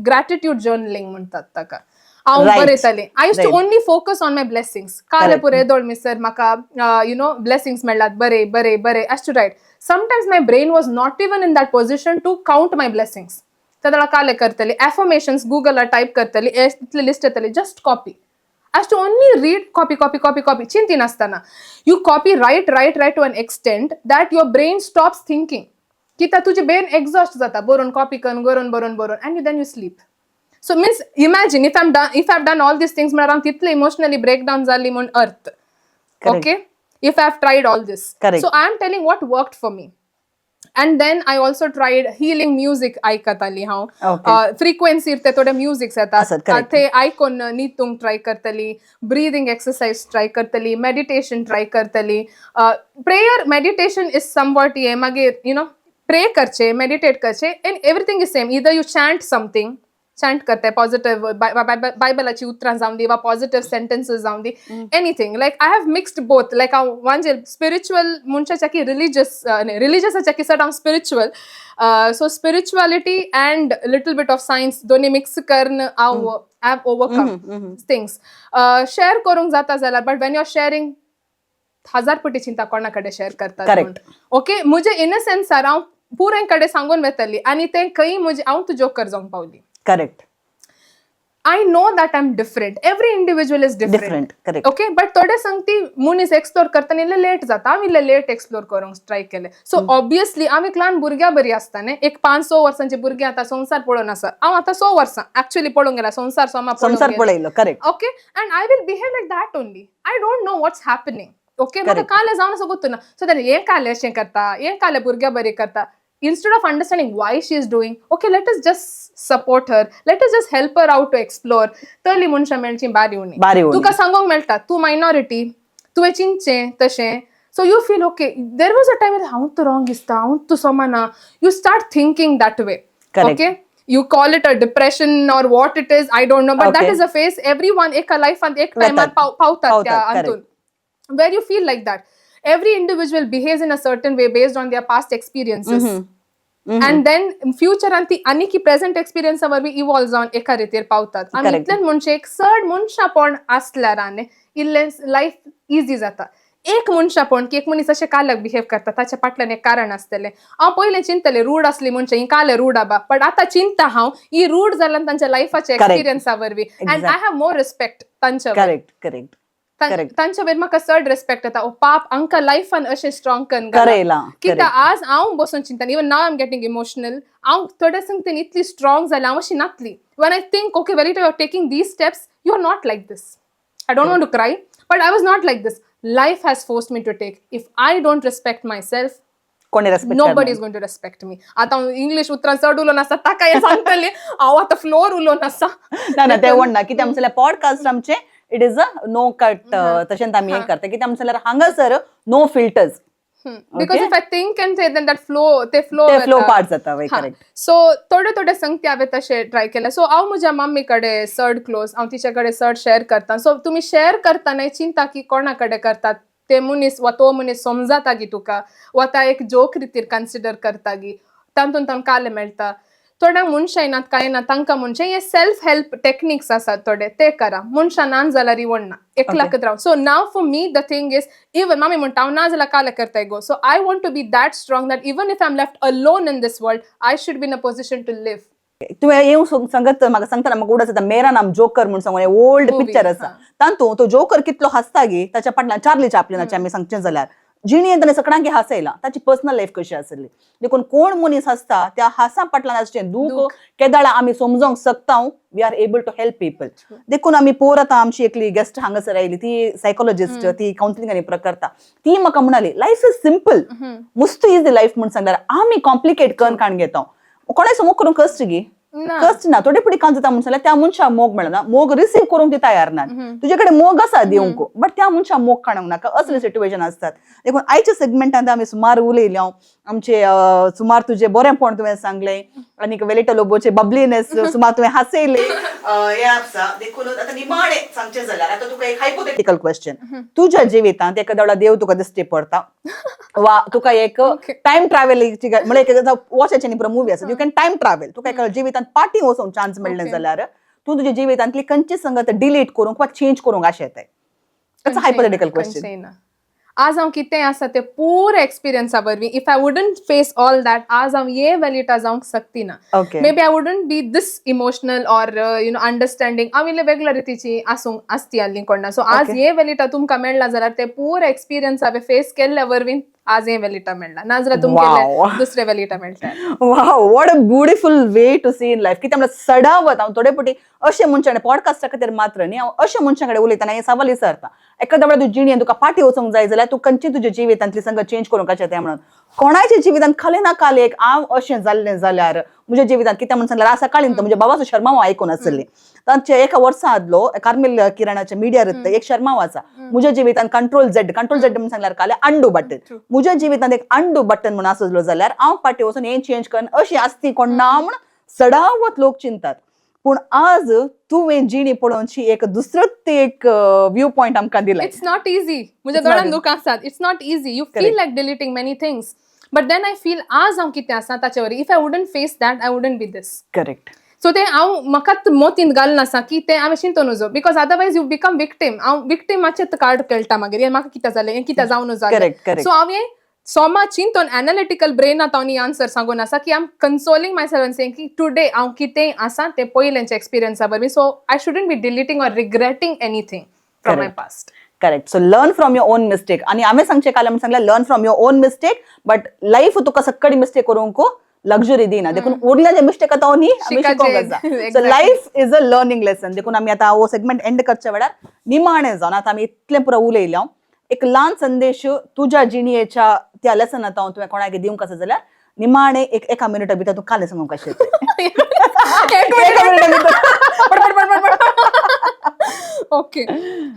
gratitude journaling म्हणटात ताका. हांव बरयतालें. I used to only focus on my blessings. काल पुरो येदोळ मिसर म्हाका you know blessings मेळ्ळात, बरे बरे बरे. I to write. Sometimes my brain was not even in that position to count my blessings. त्या काले करतली एफर्मेशन्स गुगलार टायप करतली, इतली लिस्ट येतली, just copy. I to only read, copy, copy, copy, copy. चिंतिनासतना you copy, write, write, write to an extent that your brain stops thinking. कित्याक तुजें brain exhaust जाता बरोवन, copy करून, बरोवन, बरोवन, बरोवन, and then you sleep. So means imagine if I done all these things, म्हळ्यार हांव तितले इमोशनली ब्रेकडावन जाली म्हूण अर्थ. Okay, if I have tried all this. So I am telling what worked for me. And then I also tried healing music. आयकताली हांव. फ्रिक्वेन्सीर ते थोडे म्युजिक्स येतात. आसत, correct. ते आयकून न्हिदूंक ट्राय करतली, ब्रिदींग एक्सरसाइज ट्राय करतली, मेडिटेशन ट्राय करतली. प्रेयर, मेडिटेशन is somewhat हे मागीर you know pray करचे, मेडिटेट करचे, and everything is same. Either you chant something, chant करते पॉझिटिव्ह बायबलाची उतरां जावं दी वा पॉझिटिव्ह सेंटेन्सीस जावं दी, anything. Like I have mixed both. Like हांव वांजेल स्पिरिच्युअल मनशाच्या की रिलिजियस, रिलिजियसाच्या की चड हांव spiritual. So spirituality and little bit of science दोन्ही मिक्स करून हांव I have overcome things. Share करूंक जाता जाल्यार, but when you are sharing, हजार पटी चिंता कोणा कडेन शेअर करतात. ओके, म्हजे इनोसन्सार हांव पुराय कडेन सांगून वेतली आनी तें खंय म्हजे हांव तूं जोकर जावंक पावली. I know that I am different. Every individual is different. Different correct okay, but थोडे संगती मनीस एक्सप्लोर करतना इल्ले लेट जाता. हांव इल्ले लेट एक्सप्लोर करूंक ट्राय केलें. सो ऑब्वियसली हांव एक ल्हान भुरग्या बरी आसता न्ही. एक 5-6 वर्सांचे भुरगें आतां संवसार पळोवन आसा. हांव आतां 6 वर्सां एक्चुअली पळोवंक गेल्यार संवसार सोमा. संवसार पळयलो, correct. Okay, and I will behave like that only. I don't know what's happening, okay? म्हाका काले जावन असो गोत्तू ना. सो then हें काले अशें करता, हें काले भुरग्या बरी करता, instead of understanding why she is doing. Okay, let us just support her, let us just help her out to explore. तली मनशां मेळची बारी उणी. बारी उणी. तुका सांगोंक मेळटा, तूं मायनॉरिटी, तुवें चिंतचें तशें. So you feel, okay, there was a time हांव तूं रॉंग दिसता, हांव तूं समा. You start thinking that way. Okay, you call it a depression or what it is, I don't know, but that is a phase everyone एका लायफांत एक टायमार पावतात त्या हातून where you feel like that. Every individual behaves in a certain way based on their past experiences and then future आनी ती आनी की प्रेझेंट एक्सपिरियन्सा वरवीं इवॉल्व जावन एका रितीर पावतात आमी. इतल्यान म्हणजे एक चड मनशापण आसल्यार आनी इल्लें लायफ इजी जाता. एक मनशापण की एक मनीस अशें काल्याक बिहेव करता, ताच्या फाटल्यान एक कारण आसतलें. हांव पयलें चिंतलें, रूड आसली मनशां ही काले रूड आबा, बट आतां चिंता हांव ही रूड जाल्यान तांच्या लायफाच्या एक्सपिरियन्सा वरवीं, and I have more respect तांच्या. करेक्ट करेक्ट तांच्या वयर म्हाका चड रिस्पेक्ट येता. ओ पाप, आमकां लायफान अशें स्ट्रॉंग करून करयला. कित्याक आज हांव बसून चिंता, even now I am getting emotional. हांव थोड्या संगतीन इतली स्ट्रॉंग जाल्या, हांव अशी नातली. When I think, okay, very you are taking these steps, you are not like this. I don't want to cry, but I was not like this. Life has forced me to take. If I don't respect myself, कोणी respect nobody is going to respect me. आतां हांव English उतरां चड उलोवन आसा, ताका हें सांगतलें, हांव आतां फ्लोर उलोवन आसा. ना ना, ते म्हणना कित्याक आमचे पॉडकास्ट आमचे it is a no cut. तशेंच आमी हें करता कित्याक आमचे जाल्यार हांगासर no filters. Because if I think and then that flow, ते फ्लो. ते फ्लो पार्ट जाता वय, करेक्ट. सो थोडे थोडे संगती हांवें तशें ट्राय केलें. सो हांव म्हज्या मम्मी कडेन चड क्लोज, हांव तिचे कडेन चड शेअर करता. सो तुमी शेअर करतना चिंता की कोणा कडेन करतात ते मनीस वा तो मनीस समजाता गी तुका वा ता एक जोक रितीर कन्सिडर करता गी, तातूंत तांकां काले मेळटा. थोड्यांक मनशां येनात, कांय ना तांकां. म्हणजे हे सेल्फ हेल्प टेक्निक्स आसात थोडे, ते करा. मनशां ना जाल्यार इवण ना, एकलाकच राव. So now for me the thing is, even मामी म्हणटा, हांव ना जाल्यार काले करताय गो. So I want to be that strong that even if I am left alone in this world, I should be in a position to live. तुवें येवं सांगत म्हाका सांगतना म्हाका उडस जाता, मेरा नाम जोकर म्हूण सांगून ओल्ड Movie, picture आसा. हा. तातूंत तो जोकर कितलो हांसता गी, ताच्या फाटल्यान चार्ली चॅपलिनाचे आमी सांगचें जाल्यार जिणेंत ताणें सगळ्यांक हांसयला, ताची पर्सनल लायफ कशी आसली. देखून कोण मनीस हांसता त्या हांसा फाटल्यान आसचें दूख केदाळा आमी समजोंक शकता, we are able to help people. देखून आमी पोर आतां आमची एकली गेस्ट हांगासर आयली, ती सायकोलॉजिस्ट, ती कावन्सिलिंग आनी करता. ती म्हाका म्हणाली, लायफ is simple, मुस्त is the life म्हूण सांगल्यार आमी कॉम्प्लिकेट करून काण घेता. कोणाय समोर करूंक कश्ट गी? ना. कश्ट ना. थोडे फुडें काम जाता म्हूण सांगल्यार त्या मनशाक मोग मेळना, मोग रिसीव करूंक ती तयार ना. तुजे कडेन मोग आसा दिवंक, बट त्या मनशाक मोग काडूंक नाका, असले सिट्युएशन आसतात. देखून आयच्या सेगमेंटांत आमी सुमार उलयले. आमचे सुमार तुजे बरेंपण तुवें सांगलें आनी वेलेटा लोबोचे बबलीनेस, सुमार तुवें हांसयले, हें आसा. देखून आतां निमाणें सांगचें जाल्यार, आतां तुका एक हायपोथेटिकल क्वेश्चन. तुज्या जिवितांत एका वेळा देव तुका दिश्टी पडता वा तुका एक टायम ट्रॅव्हलिंगची, म्हळ्यार वॉचाचे न्ही मुवी आसा, you can time travel, तुका एका जिवितांत पाटी वचोंक चान्स मेळ्ळें जाल्यार तूं तुज्या जिवितांतली खंयची संगत डिलीट करूंक वा चेंज करूंक अशें येताय? It's a hypothetical question. खंयचेय ना. आज हांव कितें आसा ते पुरा एक्सपिरियन्सा वरवीं, if I wouldn't face all that, आज हांव ये वेलिटा जावंक शकती ना. Maybe I wouldn't be this emotional or understanding. हांव इल्ले वेगळ्या रितीची आसूंक आसती आहली कोणा. सो आज हे वेलिटा तुमकां मेळ्ळा जाल्यार ते पुरा एक्सपिरियन्स हांवें फेस केल्ल्या वरवीं आज हे वेलिटा मेळ्ळा, नाजाल्यार तुमकां दुसरे वेलिटा मेळटा. Wow, what a beautiful way to see in life. कित्याक म्हळ्यार सदावत हांव थोडे फावटी अशें मनशां कडेन, पॉडकास्टा खातीर मात्र न्ही, हांव अशें मनशां कडेन उलयतना हें सवाल विचारता, एखाद्या वेळार तुज्या जिणेंत तुका फाटीं वचूंक जाय जाल्यार तूं खंयची तुज्या जिवितांतली संगत चेंज करूंक अशें तें म्हणून. कोणाच्या जिवितांत खाले ना काल एक हांव अशें जाल्लें जाल्यार म्हज्या जिवितांत कितें म्हणून सांगल्यार, आज सकाळीं म्हज्या बाबाचो शर्माव आयकून आसली. तांचे एका वर्सा आदलो कार्मेल किरणाच्या मिडियार एक शर्माव आसा, म्हज्या जिवितांत कंट्रोल झेड. कंट्रोल झेड म्हणून सांगल्यार काले अंडू बटन. म्हज्या जिवितांत एक अंडू बटन म्हणून आसलो जाल्यार हांव फाटीं वचून हें चेंज करून अशी आसती कोण ना म्हण सदावत लोक चिंतात. पूण आज तुवें जिणी पळोवची एक दुसरोच एक व्यू पॉयंट आमकां दिला. It's not easy. म्हज्या It's not दोळ्यान easy. दुकां आसात. It's not easy. You feel like deleting many things, but then I feel आज हांव कितें आसा ताचे वरवीं, if I wouldn't face that, I wouldn't be this. So तें हांव म्हाकाच मोतींत घालना आसा की तें हांवें चिंतून नजो, because otherwise you become victim. हांव विक्टिमाचेच कार्ड खेळटा मागीर, हें म्हाका कितें जालें, हें कितें जावन जालें. Correct. सो हांव हें सोमा चिंतून एनालिटिकल ब्रेनात हांव आन्सर सांगून आसा की I am consoling myself and saying की टुडे हांव कितें आसा तें पयलेंच्या एक्सपिरियन्सा वरवीं, so I shouldn't be deleting or regretting anything from my past. Correct. So learn from your own mistake. आणि आम्ही सांगचे काल आमी सांगले, learn from your own mistake, but life तुका सक्कडी मिस्टेक करूंक लक्झरी दिना. देखून उरलेले मिस्टेक आतां न्ही आमी शिकाचे. शिकोंक आसा. So life is a learning lesson. देखून आमी आतां हो सेगमेंट एंड करच्या वेळार निमाणें जावन आतां आमी इतलें पुरो उलयले, एक ल्हान संदेश तुज्या जिणयेच्या त्या लेसन आतां तुवें कोणाक दिवंक आसा जाल्यार निमाणें एक एका मिनटा भितर तूं कालें सांगूंक कशें? एका मिनटा भितर. पट पट पट पट पट. ओके,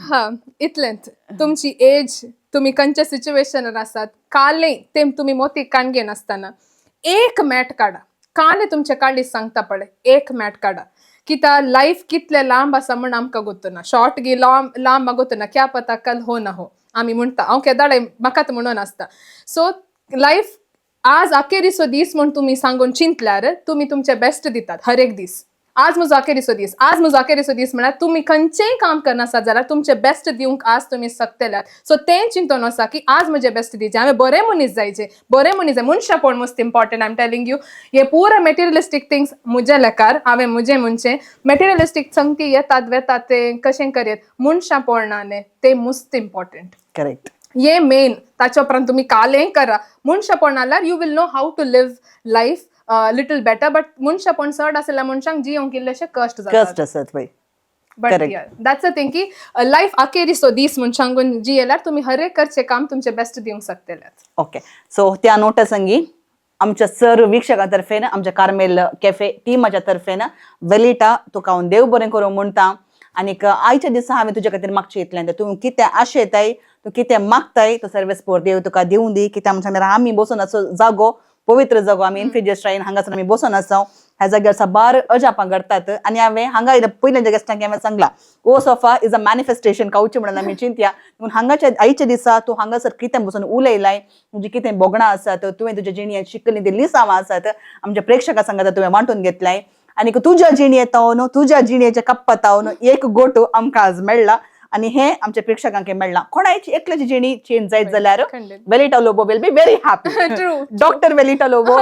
हा, इतलेंच. तुमची एज, तुमी खंयच्या सिच्युएशनार आसात काले ते तुमी मोती काणगे नासतना एक मॅट काडा. काले तुमचे काळीज सांगता पळय, एक मॅट काडा. कित्या लायफ कितले लांब आसा म्हण आमकां गोत्तना, शॉर्ट गी लांब लांब गोतना, क्या पता कल हो ना हो आमी म्हणटा. हांव केदाळे म्हाकाच म्हणून आसता. सो लायफ आज अखेरीचो दीस म्हूण तुमी सांगून चिंतल्यार तुमी तुमचे बेस्ट दितात हर एक दीस. आज म्हजो अखेरीचो दीस, आज म्हजो अखेरीचो दीस म्हळ्यार तुमी खंयचेय काम करनासत जाल्यार तुमचे बेस्ट दिवंक आज तुमी शकतल्यात. सो तें चिंतून आसा की आज म्हजें बेस्ट दिवचें, हांवें बरें मनीस जायचें, बरें मनीस जाय. मनशापण most important, I am telling you. हे पुरा मेटेरियलिस्टीक थिंग्स म्हज्या लेखार हांवें म्हजें म्हणचें, मेटेरियलिस्टीक संगती येतात वेतात, ते कशें करयत, मनशापण ना न्ही ते मस्त इम्पॉर्टंट. हे मेन. ताच्या उपरांत तुमी कालें करा. मनशापण जाल्यार you will know how to live life little better, but मनशापण चड आसल्यार मनशांक जियोंक इल्लेशे कश्ट जातात. कश्ट आसत पळय. But that's a thing की लायफ अखेरीचो दीस म्हूण सांगून जियेल्यार तुमी हर एक करचें काम तुमचें बेस्ट दिवंक शकतले. ओके, सो त्या नोटा संगी आमच्या सर वीक्षकां तर्फेन, आमच्या कार्मेल कॅफे टिमाच्या तर्फेन, वेलिटा तुका हांव देव बरें करूं म्हणटा. आनीक आयच्या दिसा हांवें तुज्या खातीर मागचें इतलें, तूं कितें आशेताय, तूं कितें मागताय, तो सर्वेस्पोर देव तुका दिवूं दी. कित्याक म्हण सांगल्यार आमी बसून आसो जागो पवित्र जागो, आमी इन्फिजियस श्रायन हांगासर आमी बसून आसा. ह्या जाग्यार साबार अजापां घडतात. आनी हांवें हांगा आयल्या पयल्याच्या गेस्टांक हांवें सांगलां, हो sofa is a manifestation couch म्हणून आमी चिंतया. पूण हांगाच्या आयच्या दिसा तूं हांगासर कितें बसून उलयलाय, तुजी कितें भोगणां आसात, तुवें तुज्या जिणेंत शिकली ती लिसांवां आसात, आमच्या प्रेक्षकां सांगात तुवें वांटून घेतलाय. आनी तुज्या जिणेंत न्हू, तुज्या जिणेच्या कप्पात न्हू एक गोटो आमकां आज मेळ्ळा आनी हे आमच्या प्रेक्षकांक मेळ्ळा. कोणाची एकल्याची जिणी चेंज जायत जाल्यार Velita Lobo will be very happy. True. Doctor Velita Lobo.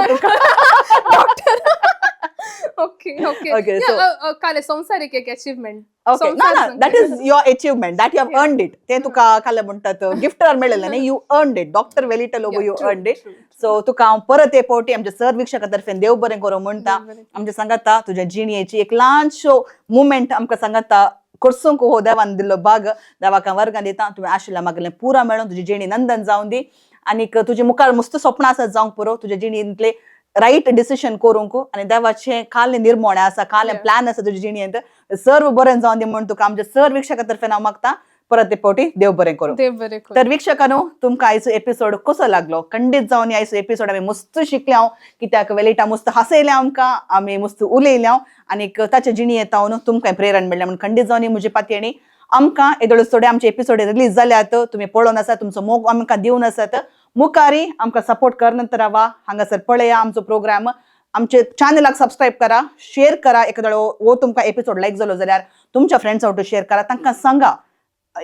Okay. Okay, so- काले संवसारीक एक achievement. Okay, ना ना, that is your achievement that you have earned it. ते तुका काल म्हणटात गिफ्टार मेळिल्लें न्ही, you earned it. Doctor Velita Lobo, you earned it. So तुका हांव परत एक फावटी आमच्या सर वीक्षका तर्फेन देव बरें करूं म्हणटा. देव बरें. आमच्या सांगाता तुज्या जिणेची एक ल्हानशो मुमेंट आमकां सांगाता करसूंक हो देवान दिल्लो भाग देवाक हांव वर्गां दिता. तुवें आशिल्ल्या मागलें पुरा मेळून तुजी जिणी नंदन जावन दी. आनीक तुजे मुखार मस्त स्वप्न आसा जावंक पुरो, तुज्या जिणेंतले रायट डिसिशन करूंक आनी देवाचें कालें निर्मोणें आसा, कालें प्लॅन आसा तुज्या जिणेंत, सर्व बरें जावन दी म्हूण तुका आमच्या सर वीक्षका तर्फेन हांव मागता. परत एक फावटी देव बरें करूं. देव बरें करूं. तर वीक्षकांनो, तुमकां आयचो एपिसोड कसो लागलो? खंडीत जावन आयचो एपिसोड आमी मस्त शिकले हांव, कित्याक वेलिटा मस्त हांसयलें आमकां, आमी मस्त उलयले आनीक ताच्या जिणेंत हांव तुमकां प्रेरण मेळ्ळें म्हूण खंडीत जावन म्हजी पातयेणी. आमकां येदोळ थोडे आमचे एपिसोड रिलीज जाल्यात, तुमी पळोवन आसात, तुमचो मोग आमकां दिवन आसात, मुखारी आमकां सपोर्ट कर नंतर रावा. हांगासर पळया आमचो प्रोग्राम, आमचे चॅनलाक सबस्क्रायब करा, शेअर करा. एखादो हो तुमकां एपिसोड लायक जालो जाल्यार तुमच्या फ्रेंड्स आवटो शेअर करा, तांकां सांगा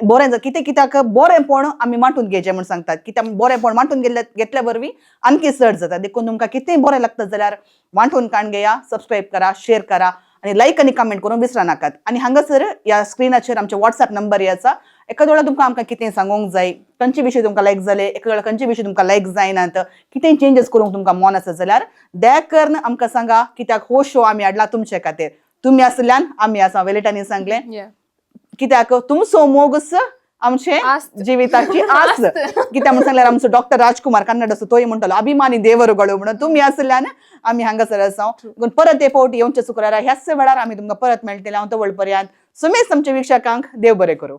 बरें कितें, कित्याक बरेंपण आमी वांटून घेवचें म्हूण सांगतात. कित्याक बरेंपण वांटून गेल्ले घेतल्या वरवीं आणखी चड जाता. देखून तुमकां कितेंय बरें लागता जाल्यार वांटून काण घेया, सबस्क्रायब करा, शेअर करा आनी लायक आनी कमेंट करून विसरा नाकात. आनी हांगासर ह्या स्क्रिनाचेर आमचे वॉट्सॅप नंबर आसा. एखाद्या वेळार तुमकां आमकां कितें सांगूंक जाय, खंयचे विशय तुमकां लायक जाले, एखाद्या वेळार खंयचे विशय तुमकां लायक जायनात, कितें चेंजीस करूंक तुमकां मन आसा जाल्यार दया करून आमकां सांगा, कित्याक हो शो आमी हाडला तुमचे खातीर. तुमी आसल्यान आमी आसा. वेलिटांनी सांगलें, कित्याक तुमचो मोगच आमचे आस्त. जिविताची आस. कित्याक म्हण सांगल्यार आमचो डॉक्टर राजकुमार कन्नड आसो, तोय म्हणटालो अभिमानी देवरुಗಳು म्हणून. तुमी आसल्यान आमी हांगासर आसा. देखून परत एक फावटी येवच्या शुक्रारा ह्याच वेळार आमी तुमकां परत मेळटले. हांव तवळ पर्यंत सुमेश आमच्या वीक्षकांक देव बरें करूं.